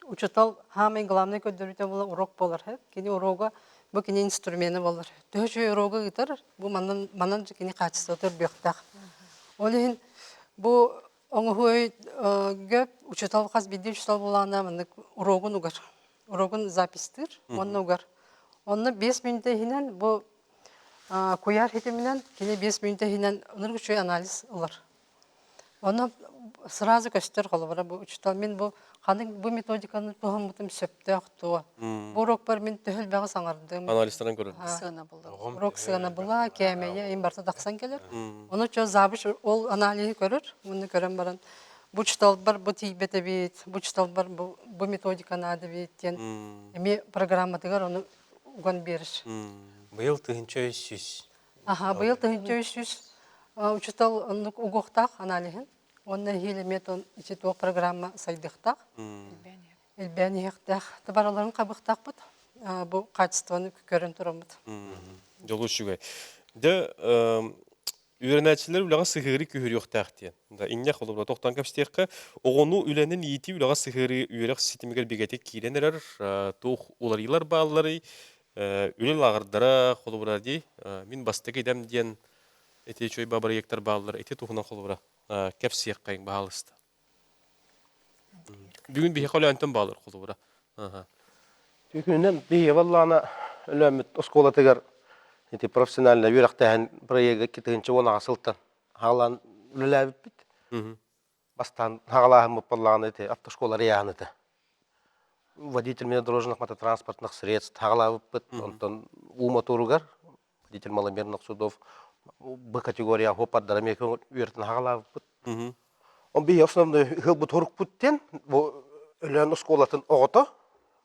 учуутал саамай главнай көрдөрүүтэ буолар урок буолар. Кини урога бу кини инструмена буолар. Төһө үчүгэй урогу ыытар, бу манан манан кини хаачыстыбата үрдүөхтээх. Ол иһин бу Оҥоһуойга учуутал хас биирдии учуутал буолаана маннык уруогун угар. Уруогун записьтыыр уонна угар. Онно 5 мүнүүтэ иһинэн бу куйаар ситиминэн кини 5 мүнүүтэ иһинэн ынырык үчүгэй анализ ылар. Онно сразу көстөр холобура бу учуутал мин бу ханнык бу методиканы туһаммытым сөптөөх дуо? Бу урокпар мин төһө элбэҕи саҥардым. Анализтарын көрөр. Сыанабыла. Урок сыанабыла, кээмэйэ им барыта тахсан кэлэр. Ону чо завуч ол аналиһы көрөр, уонна көрөн баран бу учууталбар бу тиийбэт эбит, бу учууталбар бу, бу методика наада эбит диэн эмиэ программатыгар ону уган биэрэр. Быйыл 1300. Аха, быйыл 1300 учуутал оннук угуохтаах аналиһын. Уонна эһиил эмиэ тон ити туох программа сайдыахтаах. Элбээн иһиэхтээх. Бараларын хабыахтаахпыт. Бу качествоны көрөн тураммыт. Дьолу үчүгэй. Дьэ, үөрэнээччилэр үлэҕэ сыһыарыы күүһүрүөхтээх диэн. Да, инньэ холобура тохтоон кэпсэтиэххэ, оҕону үлэнэн иитии үлэҕэ сыһыарыы үөрэх ситимигэр бигэтик киирэн эрэр, туох уларыйыылар баалларый, үлэ лааҕырдара холобура дии, мин бастакы идэм диэн ити үчүгэй бырайыактар бааллар, ити туһунан холобура кэпсиэххэйиҥ, баһаалыста. Бүгүн биһиэхэ Өлөөнтөн баалар холобура. Түүкүнүнэн биһиги баллаана Өлөөммүт оскуолатыгар ити профессиональнай үөрэхтээһин проега 2018 сылтан хаалаан үлэлээбиппит. Бастаан хаалааһыммыт баллаана ити автошкола райаан этэ. Водитель внедорожных мототранспортных средств хаҕалаабыппыт. Онтон уу мотуоругар водитель маломерных судов Б категория хоппардара эмиэ үөрэтэн хаҕалаабыппыт. Он биһи основной ыһылбыт хорукпут диэн бу Өлөөн оскуолатын оҕото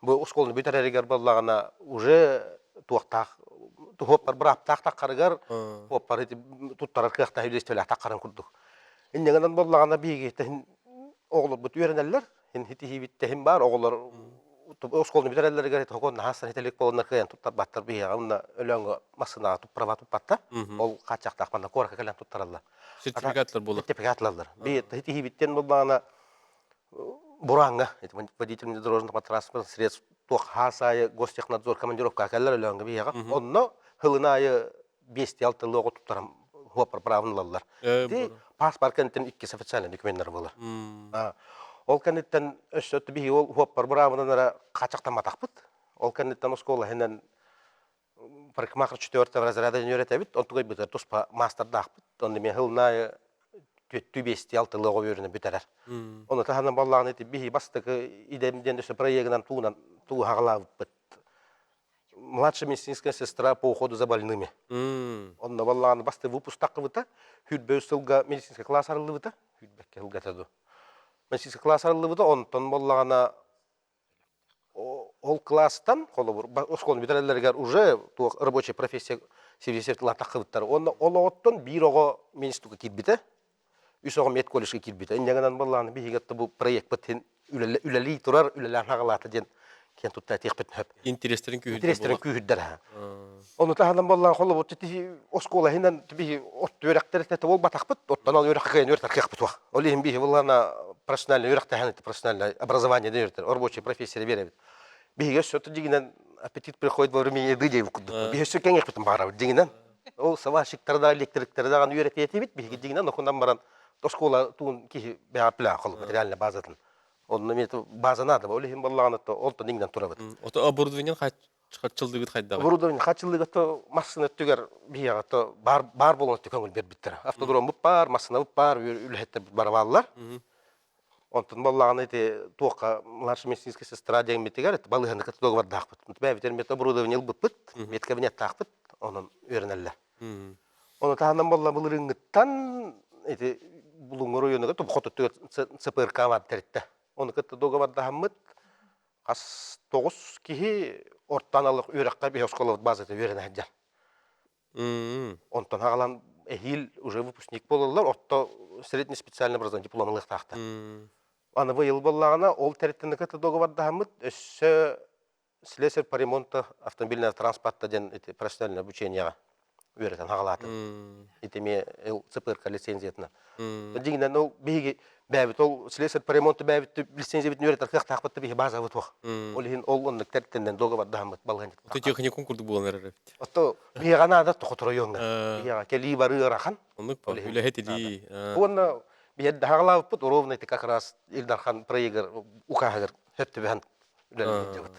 бу оскуоланы бүтэрэригэр буоллаҕына уже туохтаах туһуоппар бырааптаах таххарыгар хуоппары туттарар кыахтаах үлэстэлээх таххарын курдук. Инньэ буоллаҕына биһиги оҕолорбут үөрэнэллэр итиһиибит тэһин баар оҕолор оскуоланы бүтэрэллэригэр токон наһаа саниталик буоланнар кыайан туттарбаттар биһиэхэ уонна Өлөөҥҥө массыынаҕа права туппаттар ол хааччахтаах манна куоракка кэлэн туттараллар сертификатлар буолар сертификатлаллар би итиһиибиттэн буоллаҕына бурааҥҥа водитель внедорожных транспортных средств туох хаас аайы гостехнадзор командировка кэллэр Өлөөҥҥө биһиэхэ онно сылын аайы биэсти алтылыы оҕо туттаран хуоппар правын ылаллар. Ити паспорт кэнниттэн иккис официальный докуменнар буолар. Ол кэнниттэн өссө биһиги ол хуоппар быраабынан эрэ хааччахтамматахпыт. Ол кэнниттэн оскуола иһинэн парикмахер четвертого разряда үөрэтэбит. Онтугай бытар туспа маастардаахпыт. Онно мен сылын аайы түөттүү биэстии алтылыы оҕо үөрэнэ бүтэрэр. Ону таһынан баллаҕын ити биһи бастакы идэм диэн өссө проегынан туунан туу хаҕалаабыппыт. Младшая медицинская сестра по уходу за больными. Онно баллааны басты выпуск таххыбыта, хүрбө сылга медицинскэй класс арыллыбыта, хүрбэккэ сылгата ду. Медицинскэй класс арыллыбыта, онтон боллаҕына ол класстан, холобур, оскуоланы бүтэрэллэригэр уже туох рабочая профессия сибиэсэптилар таххыбыттар. Онно ол оҕоттон биир оҕо мединститутка киирбитэ, үс оҕо медколледжка киирбитэ. Инньэ гынан буоллаҕына биһиги бу проекпыт үлэлии турар, үлэлээн хаҕалаата диэн киэн тутта этиэхпит сөп. Интириэстэрин күүһүрдэр Интириэстэрин күүһүрдэр. Ону таһынан буоллаҕына холобур тиһи оскуола иһинэн биһи от үөрэхтэр этэ буолбатахпыт, оттон ол үөрэххэ кыайан үөрэтэр кыахпыт суох. Ол иһин биһи буоллаҕына профессиональный үөрэхтэһэн профессиональное образование диэн үөрэтэр, рабочая профессия биэрэбит. Биһиги өссө дьиҥинэн аппетит приходит во время еды диэбит курдук. Биһи өссө кэҥиэхпитин баҕарабыт дьиҥинэн. Ол савашиктары да, электриктэри даҕаны үөрэтиэтибит. Биһиги дьиҥинэн окунан баран оскуола туун киһи бэҕэ холу материальная базатын. Онно эмиэ база наада. Ол иһин буоллаҕына онтон иҥнэн турабыт. Ото оборудование хаччыллыгыт хайдаҕый? Оборудование хаччыллыгыт то массыына өттүгэр биһиэхэ то баар баар буолан көҥүл бербиттэр. Автодроммут баар, массыынабыт баар, үлэһиттэрбит бара бааллар. Онтон буоллаҕына ити туохха младшая медицинская сестра диэммитигэр балыыһаны кытта договордаахпыт. Бэйэбит медоборудование ылбыппыт, медкабинеттаахпыт, онон үөрэнэллэр. Ону таһынан буолла былырыыҥҥыттан ити Булуҥ оройуонугар хотуттугар ЦПРК баар тэрилтэ. Ону кытта договордаһаммыт хас тоҕус киһи орто анал үөрэххэ биһи оскуолабыт базата үөрэнэ сылдьар. Онтон аҕалан эһиил уже выпускник буолаллар, орто средний специальное образование диплом ылыахтаахтар. Аны быйыл буоллаҕына, ол тэрилтэни кытта договордаһаммыт, өссө слесарь по ремонту автомобильного транспорта диэн ити профессиональное обучениеҕа үөрэтэн хаҕалаатым. Ити эмиэ ЦПРК лицензиятынан. Дьиҥинэн ол биһиги бэйэбит ол слесарь по ремонту бэйэбит лицензиябытын үөрэтэр кыахтаахпыт да биһи базабыт суох. Ол иһин ол оннук тэрилтэнэн дуогабардаһаммыт балаһыанньа. Ото техникум курдук буолан эрэр эбит. Ото биһиэхэ наада тохоторойуоҥҥа. Биһиэхэ кэлии барыы ыарахан. Оннук ба үлэһит илии. Уонна биһиэхэ даһаҕалаабыппыт ровно ити как раз Ил Дархан проегар укааһыгар сөп түбэһэн үлэлии сылдьабыт.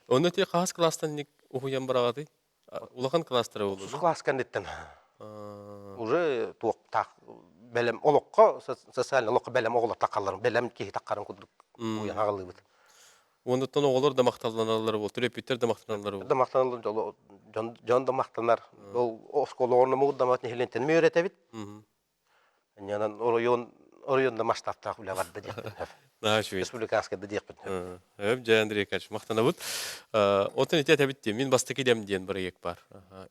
Онно ити хаһыс класстан уһуйан бараҕатый? Улахан класстара буолуо Тус класс кэнниттэн уже туохтаах бэлэм олоххо социальный олоххо бэлэм оҕолор таххалларын бэлэм киһи таххарын курдук уйан аҕаллыыбыт. Оннуттан оҕолор да махталланаллар буол, төрөппүттэр да махтаналлар буол. Да махтаналлар дьон дьон да махтанар. Ол оскуола оҕолорун муҥурдаммат нэһилиэнньэни үөрэтэбит. Инньэнэн оройуон оройуонда масштабтаах үлэ барда диэхпин сөп. Наһаа үчүгэй. Республиканскайда диэхпин сөп. Өп, дьэ, Андрей Аркадьевич, махтанабыт. Оттон ити этэбит дии, мин бастакы идэм диэн бырайыак баар.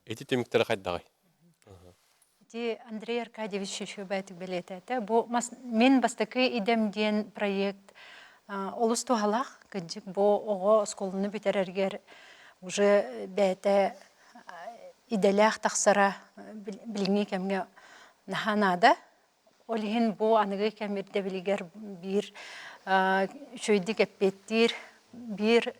Ити түмүктэрэ хайдаҕый? Ити Андрей Аркадьевич үчүгэйдик бэлиэтээтэ. Бу мин бастакы идэм диэн проект олус туһалаах. Кырдьык, бу оҕо оскуоланы бүтэрэригэр уже бэйэтэ идэлээх тахсара билиҥҥи кэмҥэ наһаа наада. Ол иһин бу аныгы кэм ирдэбилигэр биир үчүгэйдик эппиэттиир, биир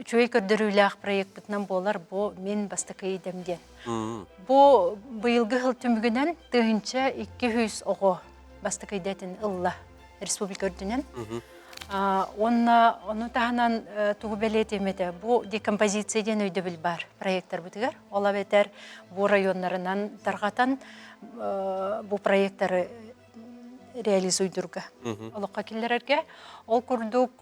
үчүгэй көрдөрүүлээх проекпытынан буолар бу мин бастакы идэм диэн. Бу быйылгы сыл түмүгүнэн 1200 оҕо бастакы идэтин ылла республика үрдүнэн. Уонна ону таһынан тугу бэлиэтиэм этэ, бу декомпозиция диэн өйдөбүл баар проекттарбытыгар. Ол эбэтэр бу районнарынан тарҕатан бу проекттары реализуйдурга, олоххо киллэрэргэ. Ол курдук.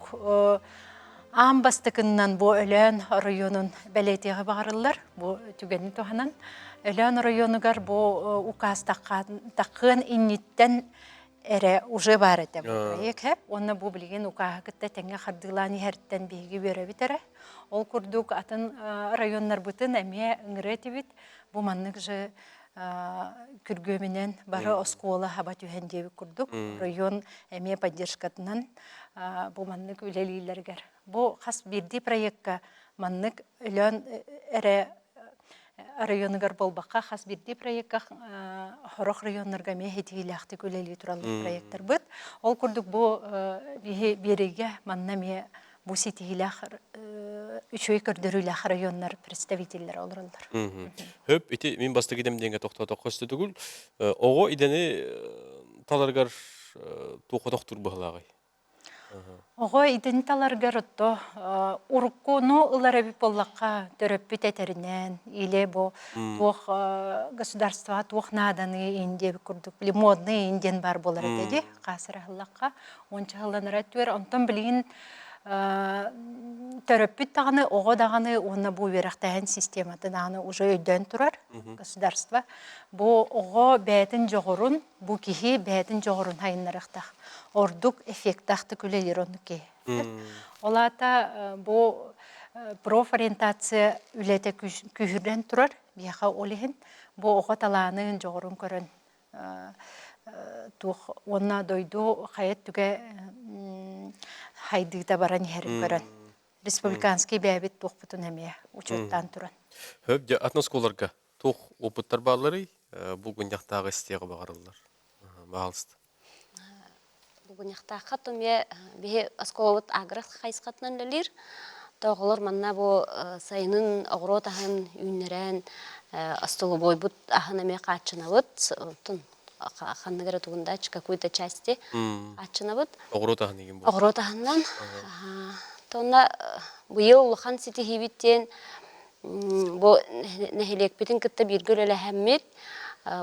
Аан бастакыннан бу Өлөөн оройуонун бэлиэтиэҕи баҕарыллар. Бу түгэни туһанан Өлөөн оройуонугар бу указ таххыан инниттэн эрэ уже баар этэ бу проект уонна бу билигин укааһы кытта тэҥҥэ хардыылаан иһэртэн биһиги үөрэбит эрэ. Ол курдук атын районнарбытын эмиэ ыҥырыа этибит. Бу маннык же күргүөмүнэн бары оскуола хаба түһэн диэбит курдук район эмиэ поддержкатынан бу маннык үлэлииллэригэр. Бу хас биирдии проекка маннык Өлөөн эрэ районугар буолбакка хас биирдии проекка сорох районнарга эмиэ ситиһиилээхтик үлэлии тураллар проектарбыт. Ол курдук бу биһи биэриигэ манна эмиэ бу ситиһиилээх үчүгэй көрдөрүүлээх районнар представителлэрэ олороллор. Хөп ити мин бастакы идэм диэҥҥэ тохтоотоххо өстө оҕо идэни таларыгар туохха тохтуур быһылааҕый? Оҕо идэни таларыгар отто уруккуну ылар эбит буоллахха төрөппүт этэринэн или бу туох государствоҕа туох нааданы ин диэбит курдук били модный ин диэн баар буолар этэ дии хаасыраһыллахха уонча сылланара өттүгэр онтон билигин төрөппүт даҕаны оҕо даҕаны уонна бу үөрэхтээһин систематын даҕаны уже өйдөөн турар государство бу оҕо бэйэтин дьоҕурун бу киһи бэйэтин дьоҕурун сайыннарыахтаах ордук эффектаахтык үлэлиир оннук киһи ол аата бу профориентация үлэтэ күүһүрэн турар биһиэхэ ол иһин бу оҕо талаанын дьоҕурун көрөн туох уонна дойду хайа өттүгэ хайдыыта баран иһэрин көрөн республиканский бэйэбит туохпутун эмиэ учуоттаан туран. Хөп дьэ атын оскуолаларга туох опыттар баалларый? Булгунньахтааҕы истиэҕи баҕарыллар. Баһаалыста. Булгунньахтаахха тумье биһи оскуолабыт агро хайысхатынан үлэлиир. Тоҕолор манна бу сайынын оҕуруот аһын үүннэрэн остолобуойбут аһын эмиэ хааччынабыт. Оттон ханнык эрэ тугундач какую-то части хааччынабыт. Оҕуруот аһын игин Оҕуруот аһынан. Тонна быйыл улахан ситиһиибит диэн бу нэһилиэкпитин кытта бииргэ үлэлэһэммит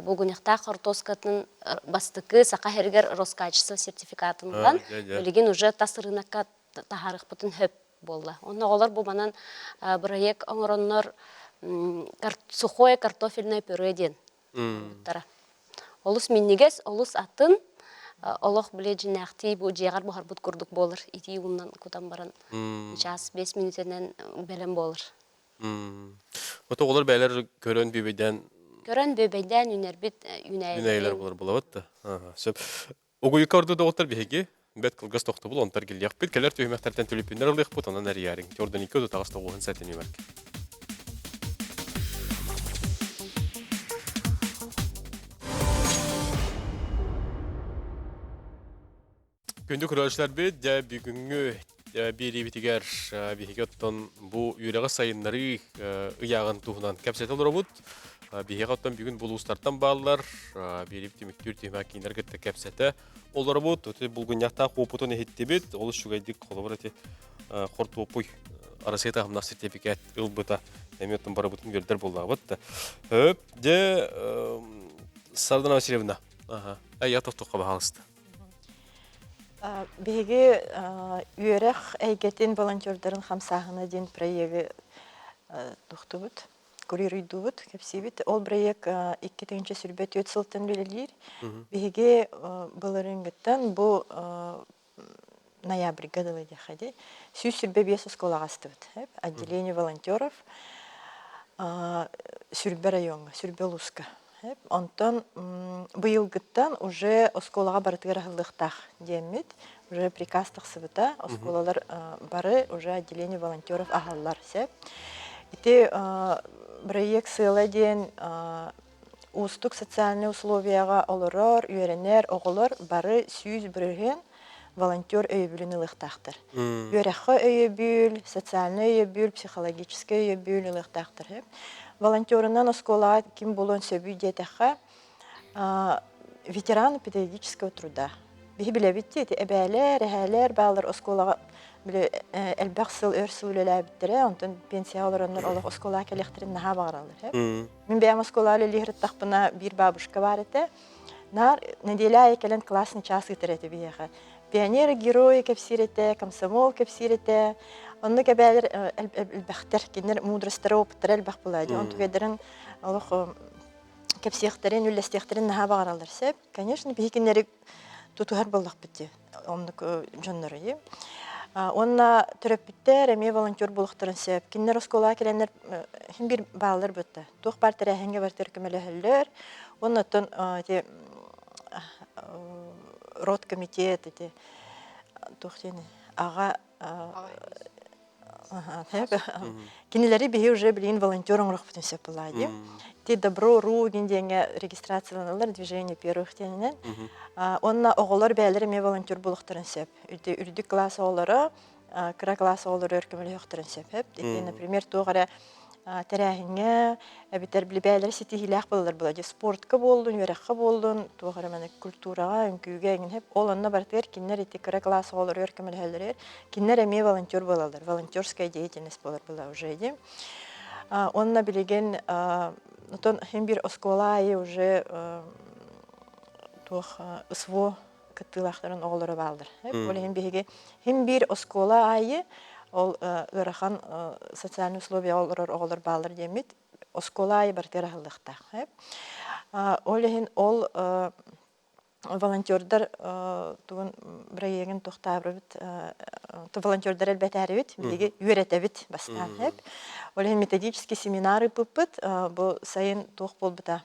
Булгунньахтаах хортуоскатын бастакы Саха сиригэр Роскачество сертификатын ылан, билигин уже тас рынокка таһаарыахпытын сөп буолла. Онно оҕолор бу манан бырайыак оҥороннор сухое картофельное пюре диэн оҥорбуттара. Олус минньигэс, олус атын, олох били дьиннээхтии бу дьиэҕэр буһарбыт курдук буолар. Итии уунан кутан баран час 5 мүнүүтэнэн бэлэм буолар. Вот оҕолор бэйэлэр көрөн бүөбэйдээн Көрөн бүөбэйдээн үүнэрбит үүнээйилэр булар булабыт да. Сөп. Угуйукка орду доҕоттор биһиги бэт кылгас тохтобул онтор киллиэхпит кэлэр түһүмэхтэртэн түлүпүннэр ылыахпыт онон эрийээриҥ. Ордон икки отут тоҕуһун сэтинүмэрк. Күндү көрөөччүлэрбит, дьэ бүгүҥҥү биэриибитигэр биһиги оттон бу үөрэҕи сайыннарыы ыйааҕын туһунан кэпсэтэ олоробут. Биһиэхэ оттон бүгүн булуустартан бааллар, биэриибит түмүктүүр түһүмэх кииннэр кытта кэпсэтэ олоробут. Ити булгунньахтаах уопутун иһиттибит. Олус үчүгэйдик холобур ити хортуоппуй Россия таһымнаах сертификат ылбыта. Эмиэ оттон барыбытын үөрдэр буоллаҕыбыт да. Хөп, дьэ, Сардана Васильевна, ага, я тохтохха баһаалыста. Биһиги үөрэх эйгэтин волонтердарын хамсааһына диэн проегы тохтубут, курируйдуубут, кэпсиибит. Ол проект 2024 сылтан үлэлиир. Биһиги былырыыҥҥыттан бу ноябрьга дылы диэххэ дии, 125 оскуолаҕа астыбыт. Отделение волонтеров Сүрбэ райоҥҥа, Сүрбэ улууска. Онтон быйылгыттан уже оскуолаҕа барытыгар аһыллыахтаах диэммит, уже приказ тахсыбыта, оскуолалар бары уже отделение волонтеров аһаллар сөп. Ити проект сыала диэн уустук социальнай условияҕа олорор, үөрэнэр оҕолор бары 100% волонтер өйөбүлүн ылыахтаахтар. Үөрэххэ өйөбүл, социальнай өйөбүл, психологическай өйөбүл ылыахтаахтар. Волонтерынан оскуолаҕа ким буолуон сөбүй диэтэххэ, ветеран педагогического труда. Биһи билэбит дии, ити эбээлэр, эһээлэр баалар оскуолаҕа били элбэх сыл, өр сыл үлэлээбиттэрэ, онтон пенсияҕа олороннор олох оскуолаҕа кэлиэхтэрин наһаа баҕараллар. Мин бэйэм оскуолаҕа үлэлии сырыттахпына биир бабушка баар этэ. Наар нэдиэлэ аайы кэлэн классный час ыытар этэ биһиэхэ. Пионеры герои кэпсиир этэ, комсомол кэпсиир этэ. Оннук эбээлэр элбэхтэр, кинилэр мудростара, опыттара элбэх буолаа дии. Онтугайдарын олох кэпсиэхтэрин, үллэстиэхтэрин наһаа баҕараллар сөп. Конечно, биһи кинилэри тутуһар буоллахпыт дии, оннук дьоннору дии. Уонна төрөппүттэр эмиэ волонтер буолуохтарын сөп. Кинилэр оскуолаҕа кэлэннэр иһин биир бааллар бытта. Туох баар тэрээһиҥҥэ барытыгар көмөлөһөллөр. Уонна оттон ити родкомитет ити туох диэний аҕа Кинилэри биһи уже билигин волонтер оҥоруохпутун сөп буоллаҕа дии. Ити Добро ру диэҥҥэ регистрацияланаллар движение первых диэнинэн. Уонна оҕолор бэйэлэрэ эмиэ волонтер буолуохтарын сөп. Үрдүк класс оҕолоро кыра класс оҕолоро өр көмөлөһүөхтэрин сөп. Ити, например, туох эрэ тэрээһиҥҥэ эбэтэр били бэйэлэрэ ситиһиилээх буолаллар буолла дии спортка буоллун, үөрэххэ буоллун, туох эрэ маны культураҕа, үҥкүүгэ эҥин сөп. Ол онно барытыгар кинилэр ити кыра класс оҕолоругар көмөлөһөллөрүгэр кинилэр эмиэ волонтер буолаллар. Волонтерская деятельность буолар была уже дии. Уонна билигин отон иһин биир оскуола аайы уже туох СВО кыттыылаахтарын оҕолоро бааллар. Ол иһин биһиги иһин биир оскуола аайы ол ыарахан социальный условияҕа олорор оҕолор бааллар диэммит оскуола аайы барытыгар аһыллыахтаах. Ол иһин ол волонтердар тугун бырайыагын туохтаабырбыт волонтердар элбэтээрибит биһиги үөрэтэбит бастаан ол иһин методический семинар ыыппыппыт бу сайын туох буолбута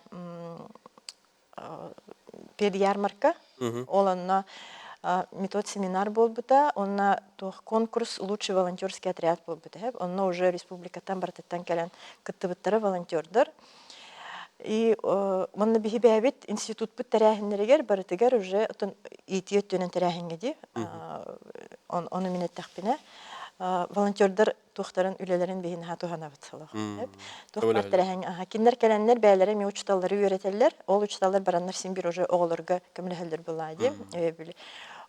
педярмарка. Ол онно метод семинар буолбута, онно туох конкурс лучший волонтерский отряд буолбута. Онно уже республикаттан барытыттан кэлэн кыттыбыттара волонтердар. И манна биһи бэйэбит институтпут тэрээһиннэригэр барытыгар уже отон иитии өттүнэн тэрээһиҥҥэ дии ону мин эттэхпинэ волонтердар туохтарын үлэлэрин биһи наһаа туһанабыт олох. Туох баар тэрээһин кинилэр кэлэннэр бэйэлэрэ эмиэ учууталлары үөрэтэллэр. Ол учууталлар бараннар син биир уже оҕолорго көмөлөһөллөр буоллаҕа дии. Өйөбүл.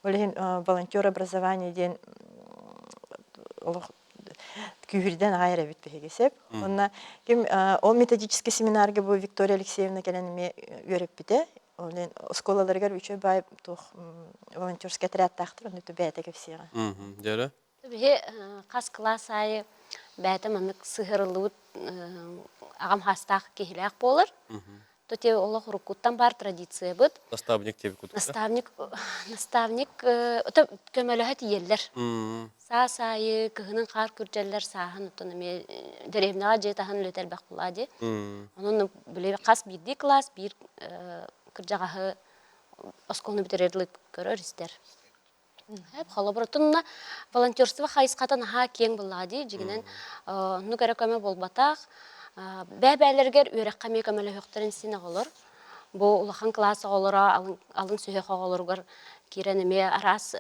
Ол иһин волонтер образование диэн олох күүһүрдэн аҕай эрэбит биһиги сөп. Онно ким ол методический семинарга бу Виктория Алексеевна кэлэн эмиэ үөрэппитэ. Ол иһин оскуолаларыгар үчүгэй баай туох волонтерскай отрядтаахтар, онно бэйэтэ кэпсиэҕэ. Дьэрэ. Биһи хас кылаас аайы бэйэтэ маннык сыһыарыллыбыт аҕам хаастаах киһилээх буолар. То те олох уруккуттан баар традициябыт. Наставник диэбит курдук. Наставник, наставник көмөлөһө тиийэллэр. Саас аайы кыһынын хаар күрдьэллэр, сааһын оттон эмиэ дэриэбинэҕэ дьиэ таһын үлэтэ элбэх буолаа дии. Онон били хас биирдии кылаас биир кырдьаҕаһы оскуоланы бүтэрэр дылы көрөр-истэр. Холобур, оттон волонтерство хайысхата наһаа киэҥ буоллаҕа дии, дьиҥинэн оннук эрэ көмө буолбатах. Бэйэ-бэйэлэригэр үөрэххэ эмиэ көмөлөһүөхтэрин син оҕолор. Бу улахан кылаас оҕолоро алын, алын сүһүөх оҕолоругар киирэн эмиэ араас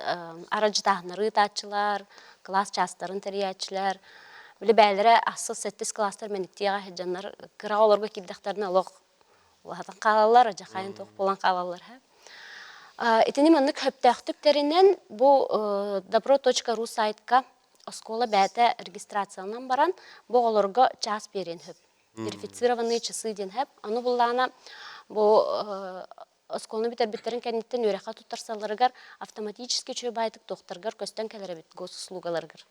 арадьытааһыннары ыытааччылар, кылаас чаастарын тэрийээччилэр. Били бэйэлэрэ ахсыс, сэттис кылаастар мэниктиэҕэ сылдьаннар кыра оҕолорго киирдэхтэринэ олох улаатан хаалаллар, адьахайын туох буолан хаалаллар. Итини маннык сөптөөхтүк тэринэн бу добро.ру сайтка оскуола бэйэтэ регистрацияланан баран бу оҕолорго чаас биэриэн сөп. Верифицированные часы диэн сөп. Аны буллаана бу оскуоланы бүтэрбиттэрин кэнниттэн үөрэххэ туттарсалларыгар автоматически үчүгэй баайдык туохтаргар көстөн кэлэр эбит госуслугаларыгар.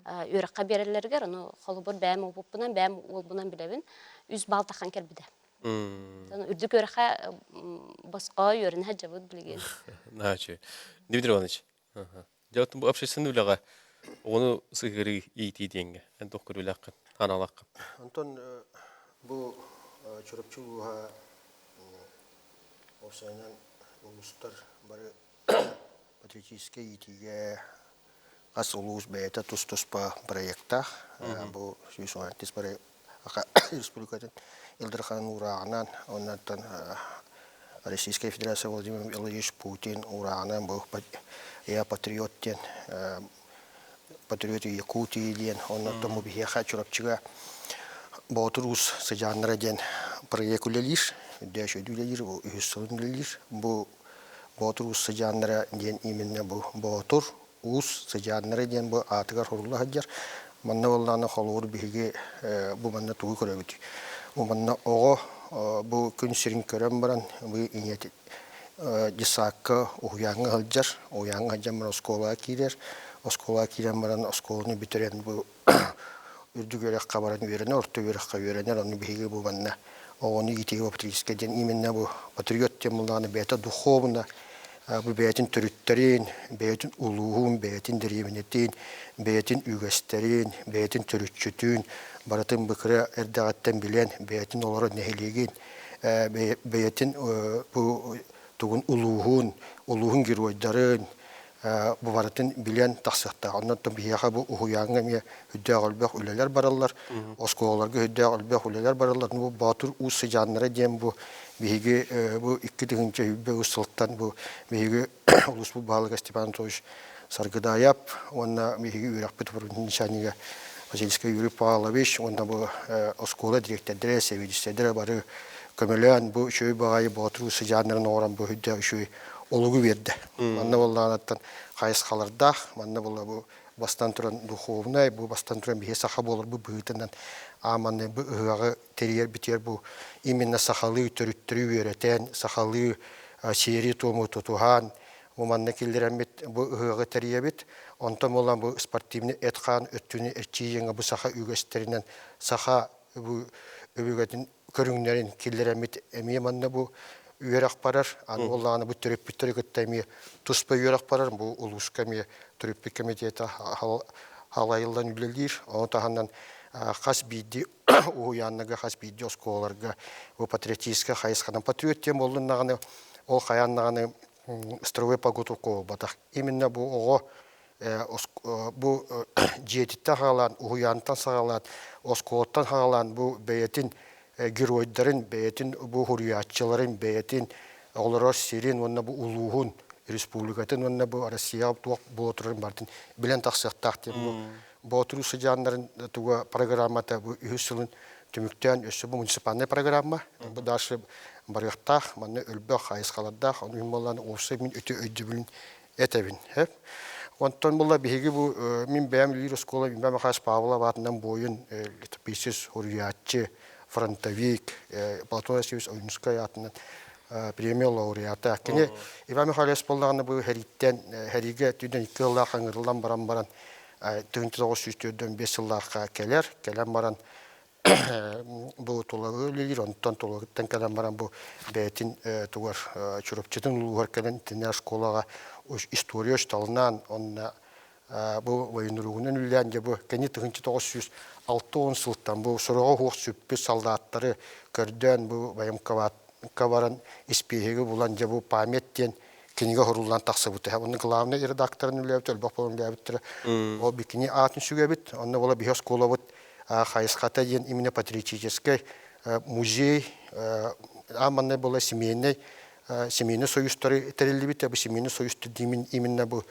Үөрэххэ биэрэллэригэр, ону холобур бэйэм уопуппунан, бэйэм уолбунан билэбин, үс баал таххан кэлбитэ. Үрдүк үөрэххэ босхо үөрэнэ сылдьабыт билигин. Наачы. Дмитрий Иванович, дьэ оттон бу общественный үлэҕэ оҕону сыһыарыы иитии диэҥҥэ эн туох көрүүлээххин, ханаалааххын? Онтон бу Чурапчы улууһа уопсайынан улуустар бары патриотическай иитиигэ хас улуус бэйэтэ тус-туспа проектаах. Бу 110 республикатын Ил Дархан уурааҕынан, оннуттан Российская Федерация Владимир Владимирович Путин уурааҕынан бу «Я патриот» диэн патриот Якутии диэн, оннуттан бу биһиэхэ Чурапчыга Боотур Уус сыдьааннара диэн проект үлэлиир, үрдээш үлэлиир, бу үһүс сылын үлэлиир. Бу Боотур Уус сыдьааннара диэн именно бу Боотур Уус сыдьааннара диэн бу аатыгар сурулла сылдьар. Манна буоллаҕына холобур биһиги бу манна тугу көрөбүт? Бу манна оҕо бу күн сирин көрөн баран бу ийэтин десакка уһуйааҥҥа сылдьар, уһуйааҥҥа сылдьан баран оскуолаҕа киирэр. Оскуолаҕа киирэн баран оскуоланы бүтэрэн бу үрдүк үөрэххэ баран үөрэнэр, орто үөрэххэ үөрэнэр. Ону биһиги бу манна оҕону иитиигэ патриотическай диэн именно бу патриот диэн буоллаҕына бэйэтэ духовно бу бэйэтин төрүттэрин, бэйэтин улууһун, бэйэтин дэриэбинэтин, бэйэтин үгэстэрин, бэйэтин төрүччүтүн барытын бу кыра эрдэҕиттэн билэн, бэйэтин олорор нэһилиэгин, бэйэтин бу тугун улууһун, улууһун геройдарын, бу барытын билэн тахсыахтаах. Онон биһиэхэ бу уһуйааҥҥа эмиэ үрдээх элбэх үлэлэр бараллар, оскуолаларга үрдээх элбэх үлэлэр бараллар. Бу Боотур Уус сыдьааннара диэн бу биһиги бу 2023 сылтан бу биһиги улууспут баһылыга Степан Анатольевич Саргыдаев уонна биһиги үөрэхпит начальнига Васильскай Юрий Павлович уонна бу оскуола дириэктэрдэрэ, сэбиэдиссэйдэрэ бары көмөлөөн бу үчүгэй баҕайы Боотур Уус сыдьааннарын оҥорон бу үрдээх үчүгэй олугу биэрдэ. Манна буоллаҕынаттан хайысхалардаах, манна буолла бу бастан туран духовнай, бу бастан туран биһи саха буоларбыт быһыытынан ааманны бу ыһыаҕы тэрийэр битиэр бу именно сахалыы төрүттэри үөрэтэн, сахалыы сиэри-туому тутуһан, бу манна киллэрэммит бу ыһыаҕы тэрийэбит. Онтон буолан бу спортивный эт-хаан өттүнү эрчийииҥэ бу саха үгэстэринэн саха бу өбүгэтин көрүҥнэрин киллэрэммит эмиэ манна бу үөрэх барар. Аны буоллаҕына бу төрөппүттэри кытта эмиэ туспа үөрэх барар. Бу улууска эмиэ төрөппүт комитета халайыллан үлэлиир. Ону таһынан хас биирдии уһуйааннарга, хас биирдии оскуолаларга бу патриотическай хайысханан патриот диэн буоллун даҕаны ол хайаан даҕаны строевой подготовка буолбатах. Именно бу оҕо бу дьиэтиттэн саҕалаан, уһуйаантан саҕалаан, оскуолаттан саҕалаан бу бэйэтин геройдарын, бэйэтин бу суруйааччыларын, бэйэтин олорор сирин уонна бу улууһун, республикатын уонна бу Россияҕа туох буола турарын барытын билэн тахсыахтаах диэн бу Боотуруу сыдьааннарын туга программата бу үһүс сылын түмүктээн өссө бу муниципальнай программа бу дальше барыахтаах манна өлбөх хайысхалардаах ону иһин буоллаан уопсай мин үтүө өйдөбүлүн этэбин. Онтон була биһиги бу мин бэйэм үлэлиир оскуола Иван Михайлович Павлов аатынан буойун летописец, суруйааччы, фронтовик Платон Васильевич Ойуунускай аатынан премия лауреата. Кини Иван Михайлович буоллаҕына бу сэрииттэн сэриигэ түүнэн икки сыллаах ыҥырыллан баран баран 1945 сыллаахха кэлэр, кэлэн баран бу Тулагы үлэлиир, онтон Тулагыттан кэлэн баран бу бэйэтин тугар Чурапчытын улууһугар кэлэн итиннэ оскуолаҕа история учууталынаан онно бу военругунан үлэлээн дьэ бу кини 1960 сылтан бу сороҕо суох сүппүт солдаттары көрдөөн бу военкоматка баран испииһэги булан дьэ бу память диэн кинигэ суруллан тахсыбыта. Онно главный редакторын үлэлээбит, элбэх буолан үлэлээбиттэрэ. Ол бикини аатын сүгэбит. Онно буола биһи оскуолабыт хайысхата диэн именно патриотическай музей аан маннай буола семейный семейный союзтары тэриллибит. Бу семейный союз именно бу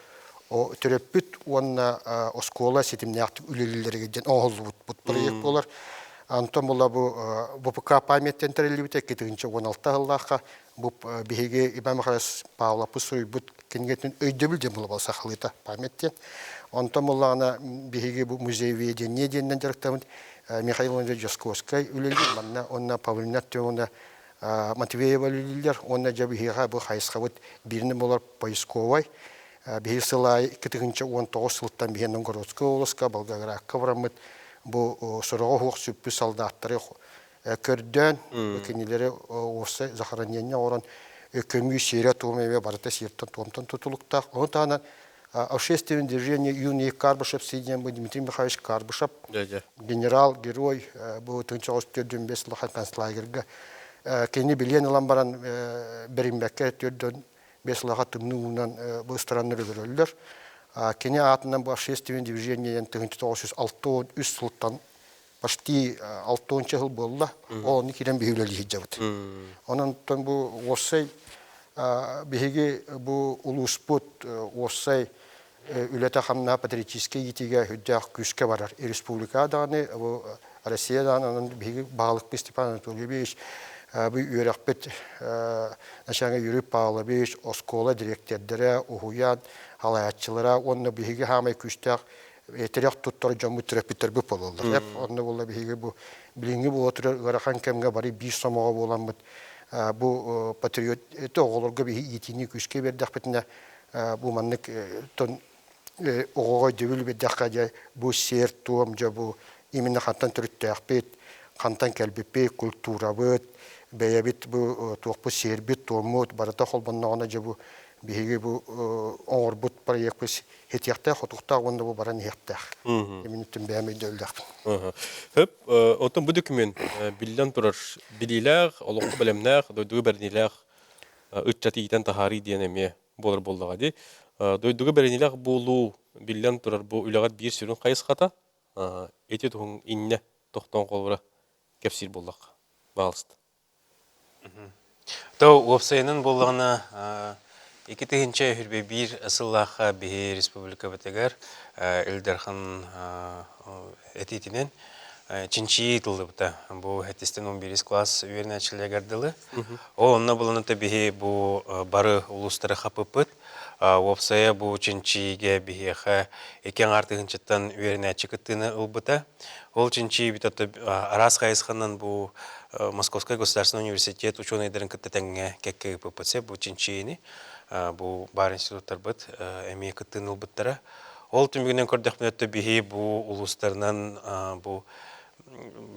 төрөппүт уонна оскуола ситимнээхтик үлэлииллэригэр диэн оҥоһуллубут проект буолар. Антон була бу ВПК памяттан тэриллибитэ 2016 сыллаахха Бу биһиги Иван Михайлович Павловпыт суруйбут кинигэтин өйдөбүл диэн буолла сахалыыта память диэн. Онтон буоллаҕына биһиги бу музееведение диэннэн дьарыктаммыт Михаил Иванович Дьосковскай үлэлиир манна уонна Павлина Артемовна Матвеева үлэлииллэр уонна дьэ биһиэхэ бу хайысхабыт бииринэн буолар поисковай. Биһиги сыл аайы 2019 сылтан биһиги Новгородскай областка, Волгоградка бараммыт бу сороҕо суох сүппүт солдаттары көрдөөн кинилэри уопсай захоронение оҥорон көмүү сиэрэ-туома эмиэ барыта сиэртэн-туомтан тутулуктаах. Ону таһынан общественное движение юный Карбышев диэн бу Дмитрий Михайлович Карбышев генерал, герой бу 1945 улахан концлагерьга кини билиэн ылан баран бэриммэккэ 45 улахан тымныы уунан бу ыстараннар өлөрөллөр. Кини аатынан бу общественное движение 1963 сылтан почти алтыонча сыл буолла. Ол онно киирэн биһиги үлэлии сылдьабыт. Онон бу уопсай биһиги бу улууспут уопсай үлэтэ-хамнаһа патриотическай иитиигэ сүрдээх күүскэ барар. Республика даҕаны, бу Россия даҕаны, онон биһиги баһылыкпыт Степан Анатольевич, бу үөрэхпит начальник Юрий Павлович, оскуола дириэктэрдэрэ, уһуйаан салайааччылара уонна биһиги хаамай күүстээх тирэх туттар дьоммут төрөппүттэрбит буолаллар. Онно буолла биһиги бу билиҥҥи буола турар ыарахан кэмҥэ бары биир сомоҕо буоламмыт бу патриот оҕолорго биһи иитиини күүскэ биэрдэхпитинэ бу маннык тон Оҕоҕо өйдөбүл биэрдэххэ дьэ бу сиэр-туом дьэ бу именно хантан төрүттээхпит, хантан кэлбиппит, культурабыт, бэйэбит бу туохпут сиэрбит-туоммут барыта холбонноҕуна дьэ бу биһиги бу оҥорбут проекпыт хитиэхтээх, хотуктаах уонна бу баран иһиэхтээх. Именно бэйэм өйдөбүллээхпин. Хөп, оттон бу документ биллэн турар билиилээх, олоххо бэлэмнээх, дойдуга бэриниилээх ыччаты иитэн таһаарыы диэн эмиэ буолар буоллаҕа дии. Дойдуга бэриниилээх буолуу биллэн турар бу үлэҕит биир сүрүн хайысхата. Ити туһун иннэ тохтоон холобура кэпсиир буоллахха. Баалыста. То уопсайынан буоллаҕына 2021 сыллаахха биһи республикабытыгар Ил Дархан этиитинэн чинчийии ыытыллыбыта. Бу сэттистэн 11 класс үөрэнээччилэригэр дылы. Ол онно буланыта биһи бу бары улуустары хапыппыт. Уопсайа бу чинчийиигэ биһиэхэ икки аҥаар тыһыынчаттан үөрэнээччи кыттыыны ылбыта. Ол чинчийиибит араас хайысханан бу Московскай государственный университет учуонайдарын кытта тэҥҥэ кэккэ ыыппыппыт сөп бу чинчийиини. Бу баар институттарбыт эмиэ кыттыыны ылбыттара. Ол түмүгүнэн көрдөхпүнэ биһи бу улуустарынан бу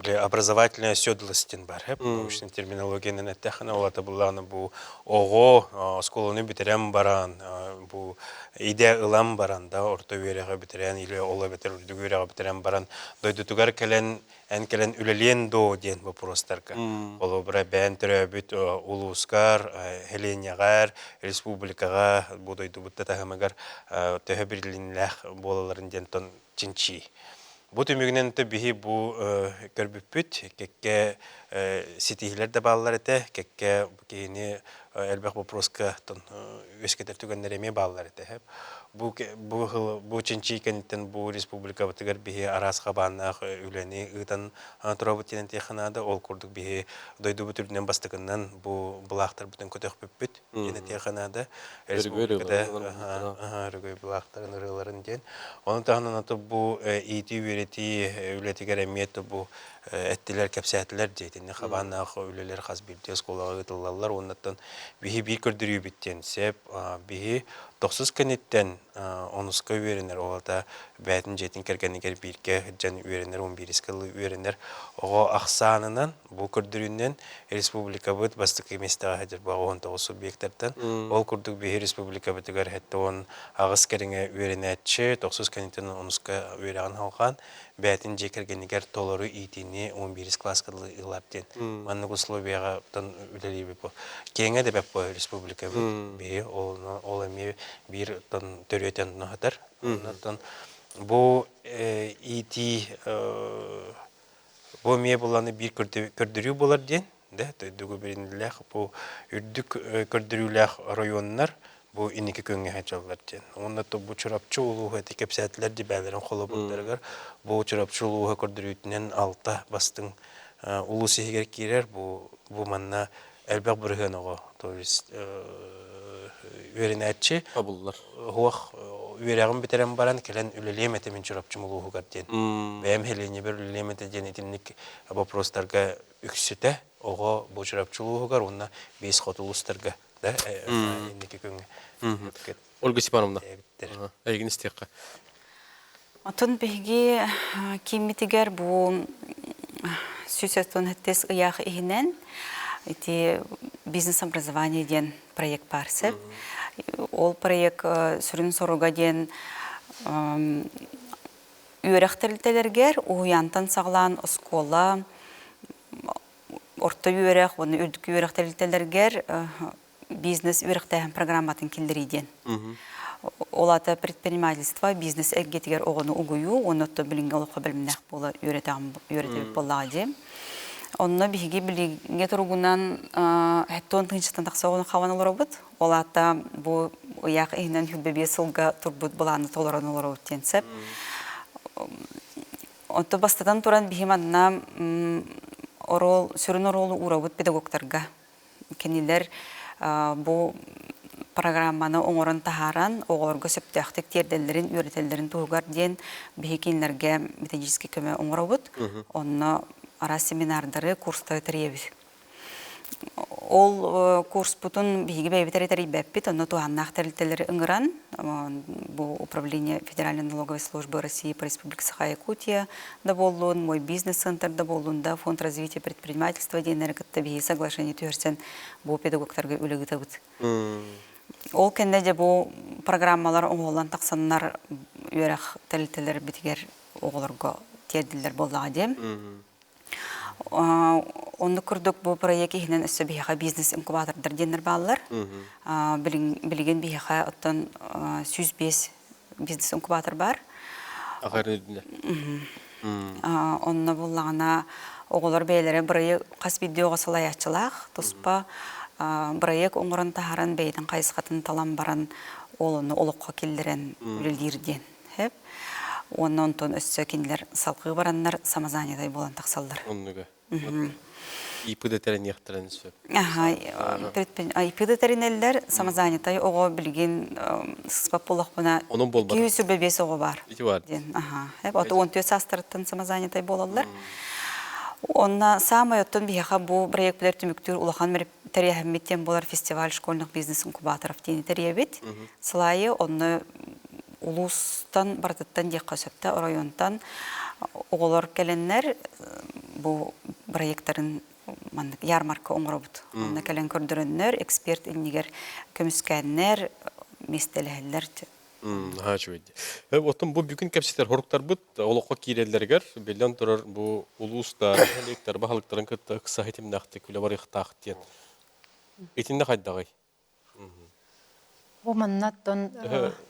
образовательная оседлость диэн бар научный терминологиянан эттэххинэ ол ата буллаҕына бу оҕо оскуоланы бүтэрэн баран бу идэ ылан баран да орто үөрэҕи бүтэрэн или ол эбэтэр үрдүк үөрэҕи бүтэрэн баран дойдутугар кэлэн эн кэлэн үлэлиэн доо диэн вопростарга холобура бэйэн төрөөбүт улуускар Хеленяҕар республикаҕа бу дойдубут да таһымыгар төһө бирилинилээх буолалларын диэн тон чинчии. Бу түмүгүнэн биһи бу көрбүппүт кэккэ ситиһиилэр да бааллар этэ, кэккэ киһини элбэх вопроска үөскэтэр түгэннэр эмиэ бааллар этэ. Бу бу бу чинчии кэнниттэн бу республикабытыгар биһи араас хабааннаах үлэни ыытан турабыт диэн этиэххэ наада. Ол курдук биһи дойдубут үрдүнэн бастакыннан бу былаахтарбытын көтөхпүппүт диэн этиэххэ наада. Республикада өрөгөй былаахтарын ырыаларын диэн. Ону таһынан аты бу иитии-үөрэтии үлэтигэр эмиэ бу эттилэр, кэпсээтилэр дии. Итинник хабааннаах үлэлэр хас биирдии оскуолаҕа ыытыллаллар. Уоннаттан биһи биир көрдөрүүбүт диэн сөп. Биһи тохсус кэнниттэн онуска үөрэнэр, ол аата бэйэтин дьиэтин кэргэнигэр бииргэ сылдьан үөрэнэр, он биирискэ үөрэнэр оҕо ахсаанынан бу көрдөрүүнэн республикабыт бастакы миэстэҕэ сылдьар 19 субъектартан. Ол курдук биһи республикабытыгар 78 кэриҥэ үөрэнээччи, тохсус кэнниттэн онуска үөрэҕин халҕаан, бэйэтин дьиэ кэргэнигэр толору иитиини 11 класска ылар диэн маннык условияҕа үлэлиибит бу. Киэҥэ да бэп бу республикабыт. Биһи ол, ол эмиэ биир төрүөтэн наһатар. Оннуттан бу иитии бу эмиэ буланы биир көрдөрүү буолар диэн да дойдуга бэринилээх бу үрдүк көрдөрүүлээх оройуоннар бу инники күҥҥэ сылдьаллар диэн. Уонна бу Чурапчы улууһа ити кэпсээтилэр дибээлэрин холобурдарыгар бу Чурапчы улууһа көрдөрүүтүнэн алта бастыҥ улуус иһигэр киирэр бу бу манна элбэх бырыһыан оҕо то есть үөрэнээччи Табыллар. Уох үөрэҕин бүтэрэн баран кэлэн үлэлиэм этэ мин Чурапчым улууһугар диэн. Бэйэм Хеленебэр үлэлиэм этэ диэн итинник вопростарга үксүтэ оҕо бу Чурапчы улууһугар уонна биэс хоту улуустарга да инники күҥҥэ Ольга Степановна, эйигин истиэххэ. Отон биһиги кииммитигэр бу 197 ыйаах иһинэн ити бизнес-образование диэн проект баар сөп. Ол проект сүрүн соруга диэн үөрэх тэрилтэлэригэр уһуйаантан саҕалаан оскуола, орто үөрэх уонна үрдүкү үөрэх тэрилтэлэригэр бизнес үөрэхтээһин программатын киллэрии диэн. Ол аата предпринимательство бизнес эйгэтигэр оҕону угуйуу уонна оттон билиҥҥи олоххо бэлэмнээх буола үөрэтэбит буоллаҕа дии. Онно биһиги билиҥҥи туругунан хэттон тыһыынчаттан тахса оҕону хабан олоробут. Ол аата бу ыйаах иһинэн 25 сылга турбут былааны толорон олоробут диэн сөп. Онто бастатан туран биһи манна оруол, сүрүн оруолу уурабыт педагогтарга. Кинилэр бу программаны оҥорон таһааран, оҕолорго сөптөөхтүк тиэрдэллэрин, үөрэтэллэрин туһугар диэн биһи кинилэргэ методический көмө оҥоробут. Онно араас семинардары, курстары тэрийэбит. Ол курспутун биһиги бэйэбит эрэ тэрийбэппит, онно туһааннаах тэрилтэлэри ыҥыран, бу Управление Федеральной налоговой службы России по Республике Саха-Якутия да буоллун, Мой бизнес-центр да буоллун да, Фонд развития предпринимательства диэннэри кытта биһиги соглашение түһэрсэн бу педагогтарга үлэ ыытабыт. Ол кэннэ дьэ бу программалар оҥоһуллан тахсаннар үөрэх тэрилтэлэрбитигэр оҕолорго тиэрдиллэр буоллаҕа диэн. Оннук курдук бу проект иһинэн өссө биһиэхэ бизнес-инкубатордар диэннэр бааллар. Билигин биһиэхэ оттон 105 бизнес-инкубатор баар. Онно буллаҕына оҕолор бэйэлэрэ бырайыак хас биирдии оҕо салайааччылаах туспа бырайыак оҥорон таһааран бэйэтин хайысхатын талан баран ол ону олоххо киллэрэн үлэлиир диэн. Сөп. Уонна онтон өссө кинилэр салгыы бараннар самозанятай буолан тахсаллар. Оннуга. ИП да тэриниэхтэрин сөп. Аха, ИП да тэринэллэр, самозанятай оҕо билигин сыспат буоллахпына Онон буолбатах. 225 оҕо баар. Ити бар. Диэн. Аха. Ото 14 саастарыттан самозанятай буолаллар. Онна саамай оттон биһиэхэ бу проектпилэр түмүктүүр улахан тэрээһиммит диэн буолар фестиваль школьных бизнес-инкубаторов диэни тэрийэбит. Сылайы онно улуустан барытыттан диэххэ сөптө оройуонтан оҕолор кэлэннэр бу проектарын маннык ярмарка оҥоробут. Онно кэлэн көрдөрөннөр, эксперт иннигэр көмүскээннэр, миэстэлэһэллэр. Наһаа үчүгэй. Оттон бу бүгүн кэпсэтэр хоруктарбыт олоххо киирэллэригэр биллэн турар бу улуустар, нэһилиэктэр баһылыктарын кытта ыкса ситимнээхтик үлэ барыахтаах диэн. Итиннэ хайдаҕый? Бу маннаттан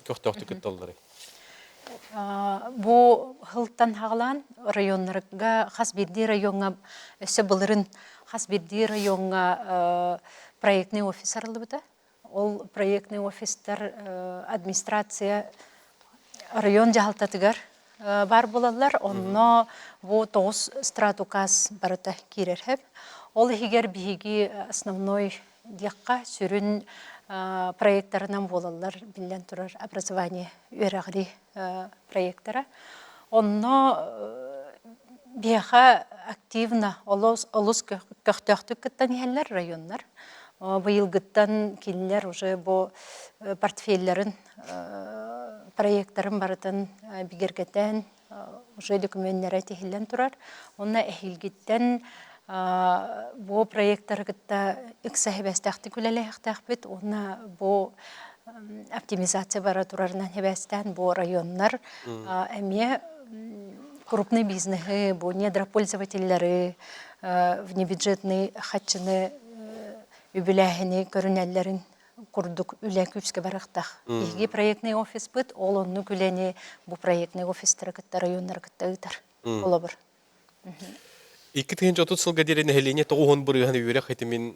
көхтөөхтүк кытталларый? Бу сылтан хаҕалаан районнарга хас биирдии райоҥҥа өссө былырын хас биирдии райоҥҥа проектный офис арыллыбыта. Ол проектный офистар администрация район дьаһалтатыгар баар буолаллар. Онно бу тоҕус стратуказ барыта киирэр хэп. Ол иһигэр биһиги основной диэххэ сүрүн проектарынан буолаллар биллэн турар образование үөрэҕирии проектара. Онно биһиэхэ активно олус, олус көхтөөхтүк кыттан иһэллэр районнар. Быйылгыттан кинилэр уже бу портфеллэрин проектарын барытын бигэргэтэн уже докуменнара тиһиллэн турар. Онно эһиилгиттэн бу проектары кытта ыкса хэбэстээхтик үлэлэһиэхтээхпит уонна бу оптимизация бара турарынан хэбэстээн бу районнар эмиэ крупный бизнеһы, бу недропользователлары, внебюджетный хаччыны үбүлээһини көрүнэллэрин курдук үлэ күүскэ барыахтаах. Биһиги проектный офиспыт ол оннук үлэни бу проектный офистары кытта районнары кытта ыытар. Холобур. 2030 сылга диэри нэһилиэнньэ 90 бырыһан үөрэх ситимин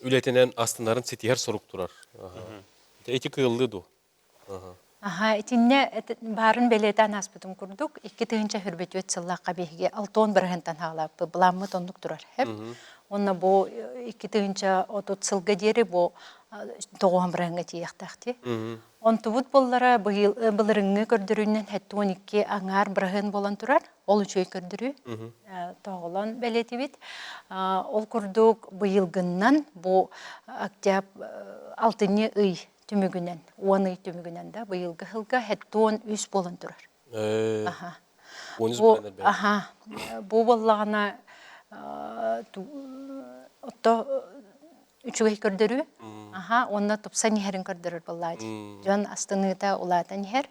үлэтинэн астынарын ситиһэр сорук турар. Ити кыаллыы дуо? Аха, итиннэ баарын бэлиэтээн ааспытым курдук, 2024 сыллаахха биһиги алтон бырыһынтан хаалааппыт, былааммыт оннук турар. Хэп. Уонна бу 2030 сылга диэри бу тоҕуһан бырыһыҥҥа тиийиэхтээх Онтубут буоллара былырыҥҥы көрдөрүүнэн 72 аҥаар бырыһыан буолан турар. Ол үчүгэй көрдөрүү. Тоҕолон бэлиэтибит. Ол курдук быйылгыннан бу октябрь алтынньы ый түмүгүнэн, 10 ый түмүгүнэн да быйылгы сылга 73 буолан турар. Аха. Бу, аха, бу буоллаҕына отто үчүгэй көрдөрүү. Аха, уонна тупсан иһэрин көрдөрөр буоллаа дии. Дьон астыныыта улаатан иһэр.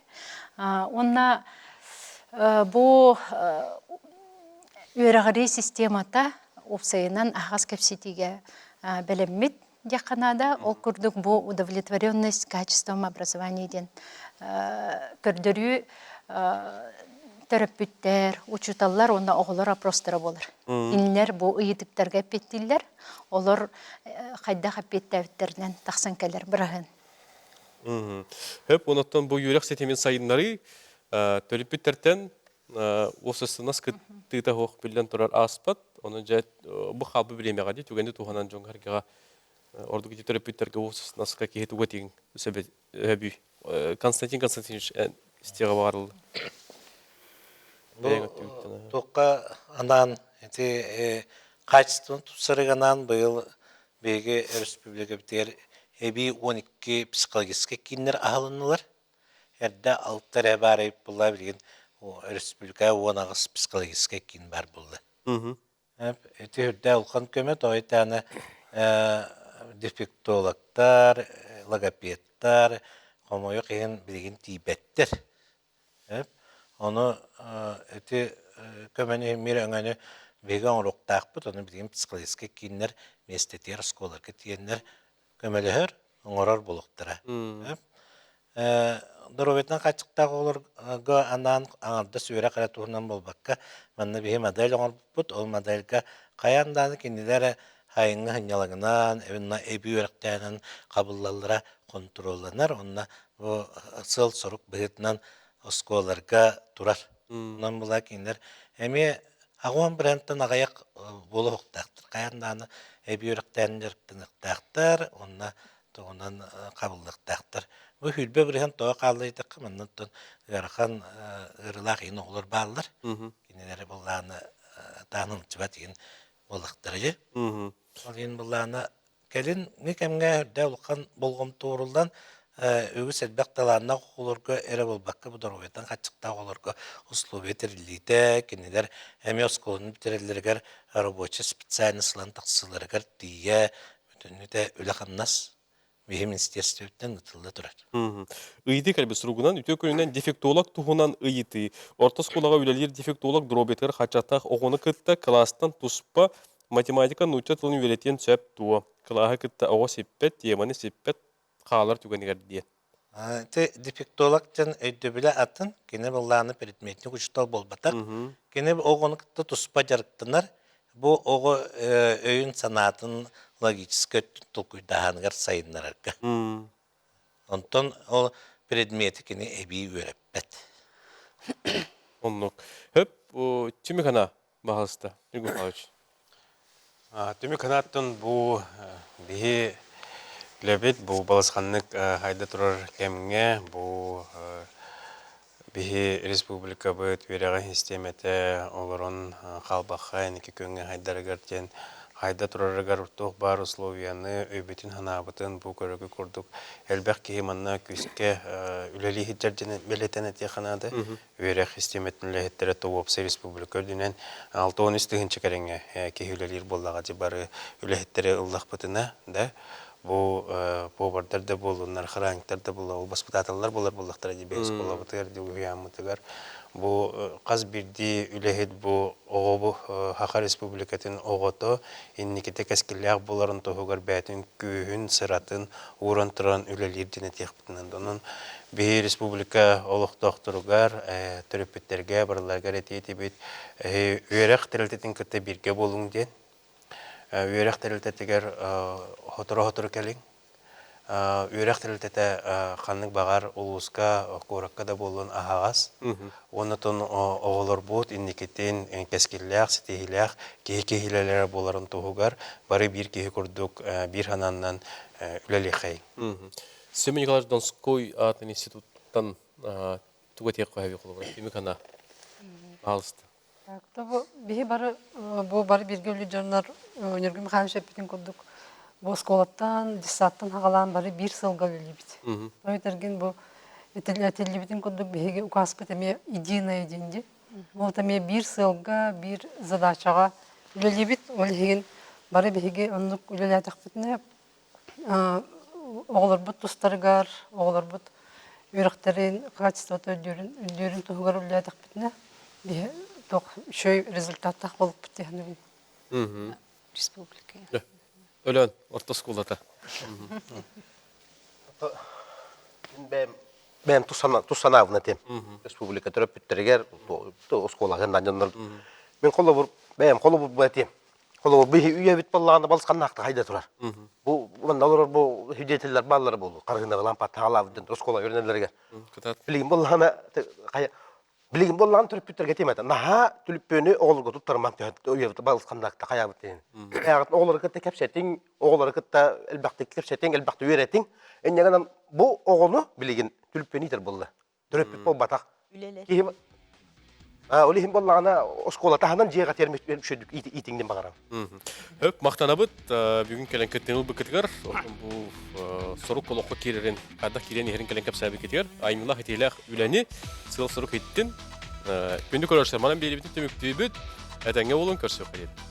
Уонна бу үөрэҕирии системата уопсайынан аһаҕас кэпсэтиигэ бэлэммит диэххэ наада. Ол курдук бу удовлетворенность качеством образования диэн көрдөрүү төрөппүттэр, учууталлар уонна оҕолор опростара буолар. Кинилэр бу ыйытыктарга эппиэттииллэр. Олор хайдах эппиэттээбиттэринэн тахсан кэлэр быраһын. Хөп, онуттан бу үөрэх ситимин сайыннарыы төрөппүттэртэн уопсастыбаннас кыттыыта суох биллэн турар ааспат. Ону дьэ бу хаалбыт бириэмэҕэ дии түгэни туһанан дьоҥ сэргэҕэ ордук ити төрөппүттэргэ уопсастыбаннаска киһи туга тиҥ сөбүй. Константин Константинович истиэҕэ баҕарылла. Бу туохха анаан ити качествоны тупсарыга анаан быйыл Биһиги өрөспүүбүлүкэбитигэр эбии 12 психологическай кииннэр аһылыннылар. Эрдэ алта эрэ баар эбит буолла, билигин өрөспүүбүлүкэҕэ 18 психологическай киин баар буолла. Ити үрдэ улахан көмө, тоҕо итааны дефектологтар, логопедтар, хомойуох иһин билигин тиийбэттэр. Ону ити көмөнү мир өҥөнү биһиги оҥоруохтаахпыт, ону билигин психологическай кииннэр миэстэтигэр оскуолаларга тиийэннэр көмөлөһөр, оҥорор буолуохтара. Доруобуйатынан хааччахтаах оҕолорго анаан аҥардас үөрэх эрэ туһунан буолбакка, манна биһи модель оҥорбуппут. Ол модельга хайаан даҕаны кинилэр сайыҥҥы сынньалаҥынан, эбии үөрэхтээҕинэн хабыллаллара хонтуруолланар. Онно бу сыал-сорук быһыытынан оскуолаларга турар. Онон була кинилэр эмиэ аҕуон брендтэн аҕыйах буолуохтаахтар. Хайаан даҕаны эбии үөрэхтээн дьарыктаныахтаахтар уонна тугунан хабыллыахтаахтар. Бу хүлбэ бырыһан тоҕо хаалла диэтэххэ, маннаттан ыарахан ыарыылаах иһин оҕолор бааллар. Кинилэри былааны таан ылчыбат иһин буоллахтара дьэ. Ол иһин былаана кэлиҥҥи кэмҥэ үрдэ улахан болҕомто ууруллан үгүс элбэх талааннаах оҕолорго эрэ буолбакка бу доруобуйаттан хаччыктаах оҕолорго условия тэриллиитэ, кинилэр эмиэ оскуоланы бүтэрэллэригэр рабочай специальность ылан тахсыыларыгар тиийэ бүтүннүүтэ үлэ-хамнас биһи министерствоттан ытылла турар. Ыйытыы кэлбит суругунан үтүө күнүнэн дефектолог туһунан ыйытыы. Орто оскуолаҕа үлэлиир дефектолог доруобуйатыгар хаччатаах оҕону кытта кылаастан туспа математика нуучча тылын үөрэтиэн сөп дуо? Кылааһы кытта оҕо сиппэт, теманы сиппэт хаалар түгэнигэр диэн. Ити дефектолог диэн өйдөбүлэ атын. Кини былааны предметник учуутал буолбатах. Кини оҕону кытта туспа дьарыктанар. Бу оҕо өйүн-санаатын логическай өттүн толкуйдааһыныгар сайыннарарга. Онтон ол предмети кини эбии үөрэппэт. Оннук. Хөп, түмүк ана баһалыста, Ньургун Павлович. Түмүк ханааттан бу биһи билэбит, бу балысханнык хайда турар кэмҥэ бу биһи республикабыт үөрэҕин систиэмэтэ олорон хаалбахха инники күҥҥэ хайдарыгар диэн хайда турарыгар туох баар условияны өйбүтүн-санаабытын бу көрөгү курдук элбэх киһи манна күүскэ үлэлии сылдьар диэн бэлиэтэн этиэххэ наада. Үөрэх систиэмэтин үлэһиттэрэ то уопсай республика үрдүнэн 63 тыһыынча кэриҥэ киһи үлэлиир буоллаҕа дии бары үлэһиттэри ыллахпытына да бу повардар да буоллуннар, храниктар да буолла, ол баспытааталлар буолар буоллахтара дии бэйэ оскуолабытыгар, дии уһуйааммытыгар бу хас биирдии үлэһит бу оҕо Саха Республикатын оҕото инникитэ кэскиллээх буоларын туһугар бэйэтин күүһүн, сыратын ууран туран үлэлиир диэн этиэхпитинэн. Онон биһи республика олохтоохторугар, төрөппүттэргэ барыларыгар этии этибит үөрэх тэрилтэтин кытта бииргэ буолуҥ диэн. Үөрэх тэрилтэтигэр сотору-сотору кэлиҥ. Үөрэх тэрилтэтэ ханнык баҕар улууска, куоракка да буоллун аһаҕас. Уонна оттон оҕолорбут инникитин кэскиллээх, ситиһиилээх киһи киһилэлэрэ буоларын туһугар бары биир киһи курдук биир санаанан үлэлиэхэйиҥ. Семен Николаевич Донской аатын институттан тугу этиэххэ сөбүй холобура түмүк ана пожалуйста. Бу биһи бары бу бары бииргэ үлэ дьоннор Ньургун Михайлович эппитин курдук бу оскуолаттан, детсадтан хаҕалаан бары биир сылга үлэлиибит. Ол бу этиллибитин курдук биһиги указпыт эмиэ единое диэн дии. Ол эмиэ биир сыалга, биир задачаҕа үлэлиибит. Ол иһин бары биһиги оннук үлэлээтэхпитинэ оҕолорбут тустарыгар, оҕолорбут үөрэхтэрин качествота үрдүүрүн, үрдүүрүн туһугар үлэлээтэхпитинэ, биһи туох үчүгэй результаттаах буолуппут дии саныыбын. Республика. Өлөөн орто оскуолата. Бэйэм бэйэм тус санаабын этим. Республика төрөппүттэригэр оскуолаҕа дьоннор мин холобур бэйэм холобур бу этим. Холобур, бу үйэбит буоллаҕына балысханнаахтык хайда турар. Бу манна олорор бу свидетеллэр бааллара буолуо. Харыһынаҕылаан паттаҕалаабыт дьон оскуола үөрэнэллэригэр. Билигин буоллаҕына хайа билигин буоллаҕына төрөппүттэргэ тиэмэтэ. Наһаа түлүппүөнү оҕолорго туттарыман үйэбит балысханнаахтык хайаабыт диэн. Ээҕит оҕолору кытта кэпсэтиҥ, оҕолору кытта элбэхтик кэпсэтиҥ, элбэхтик үөрэтиҥ. Инньэ гынан бу оҕону билигин түлүппүөн иитэр буолла. Төрөппүт буолбатах. Киһи. Ол иһин буоллаҕына оскуола таһынан дьиэҕэ термит үчүгдүк иитиҥнин баҕарам. Хөп махтанабыт бүгүн кэлэн кыттыыны ылбыккытыгар бу сорук олоххо киирэрин хайдах киирэн иһэрин кэлэн кэпсээбиккитигэр айымньылаах итиилээх үлэни сыал сорук иттин күндү көрөөччүлэр манан биэрибитин түмүктүүбүт этэҥҥэ буолун көрсүөххэ диэбит.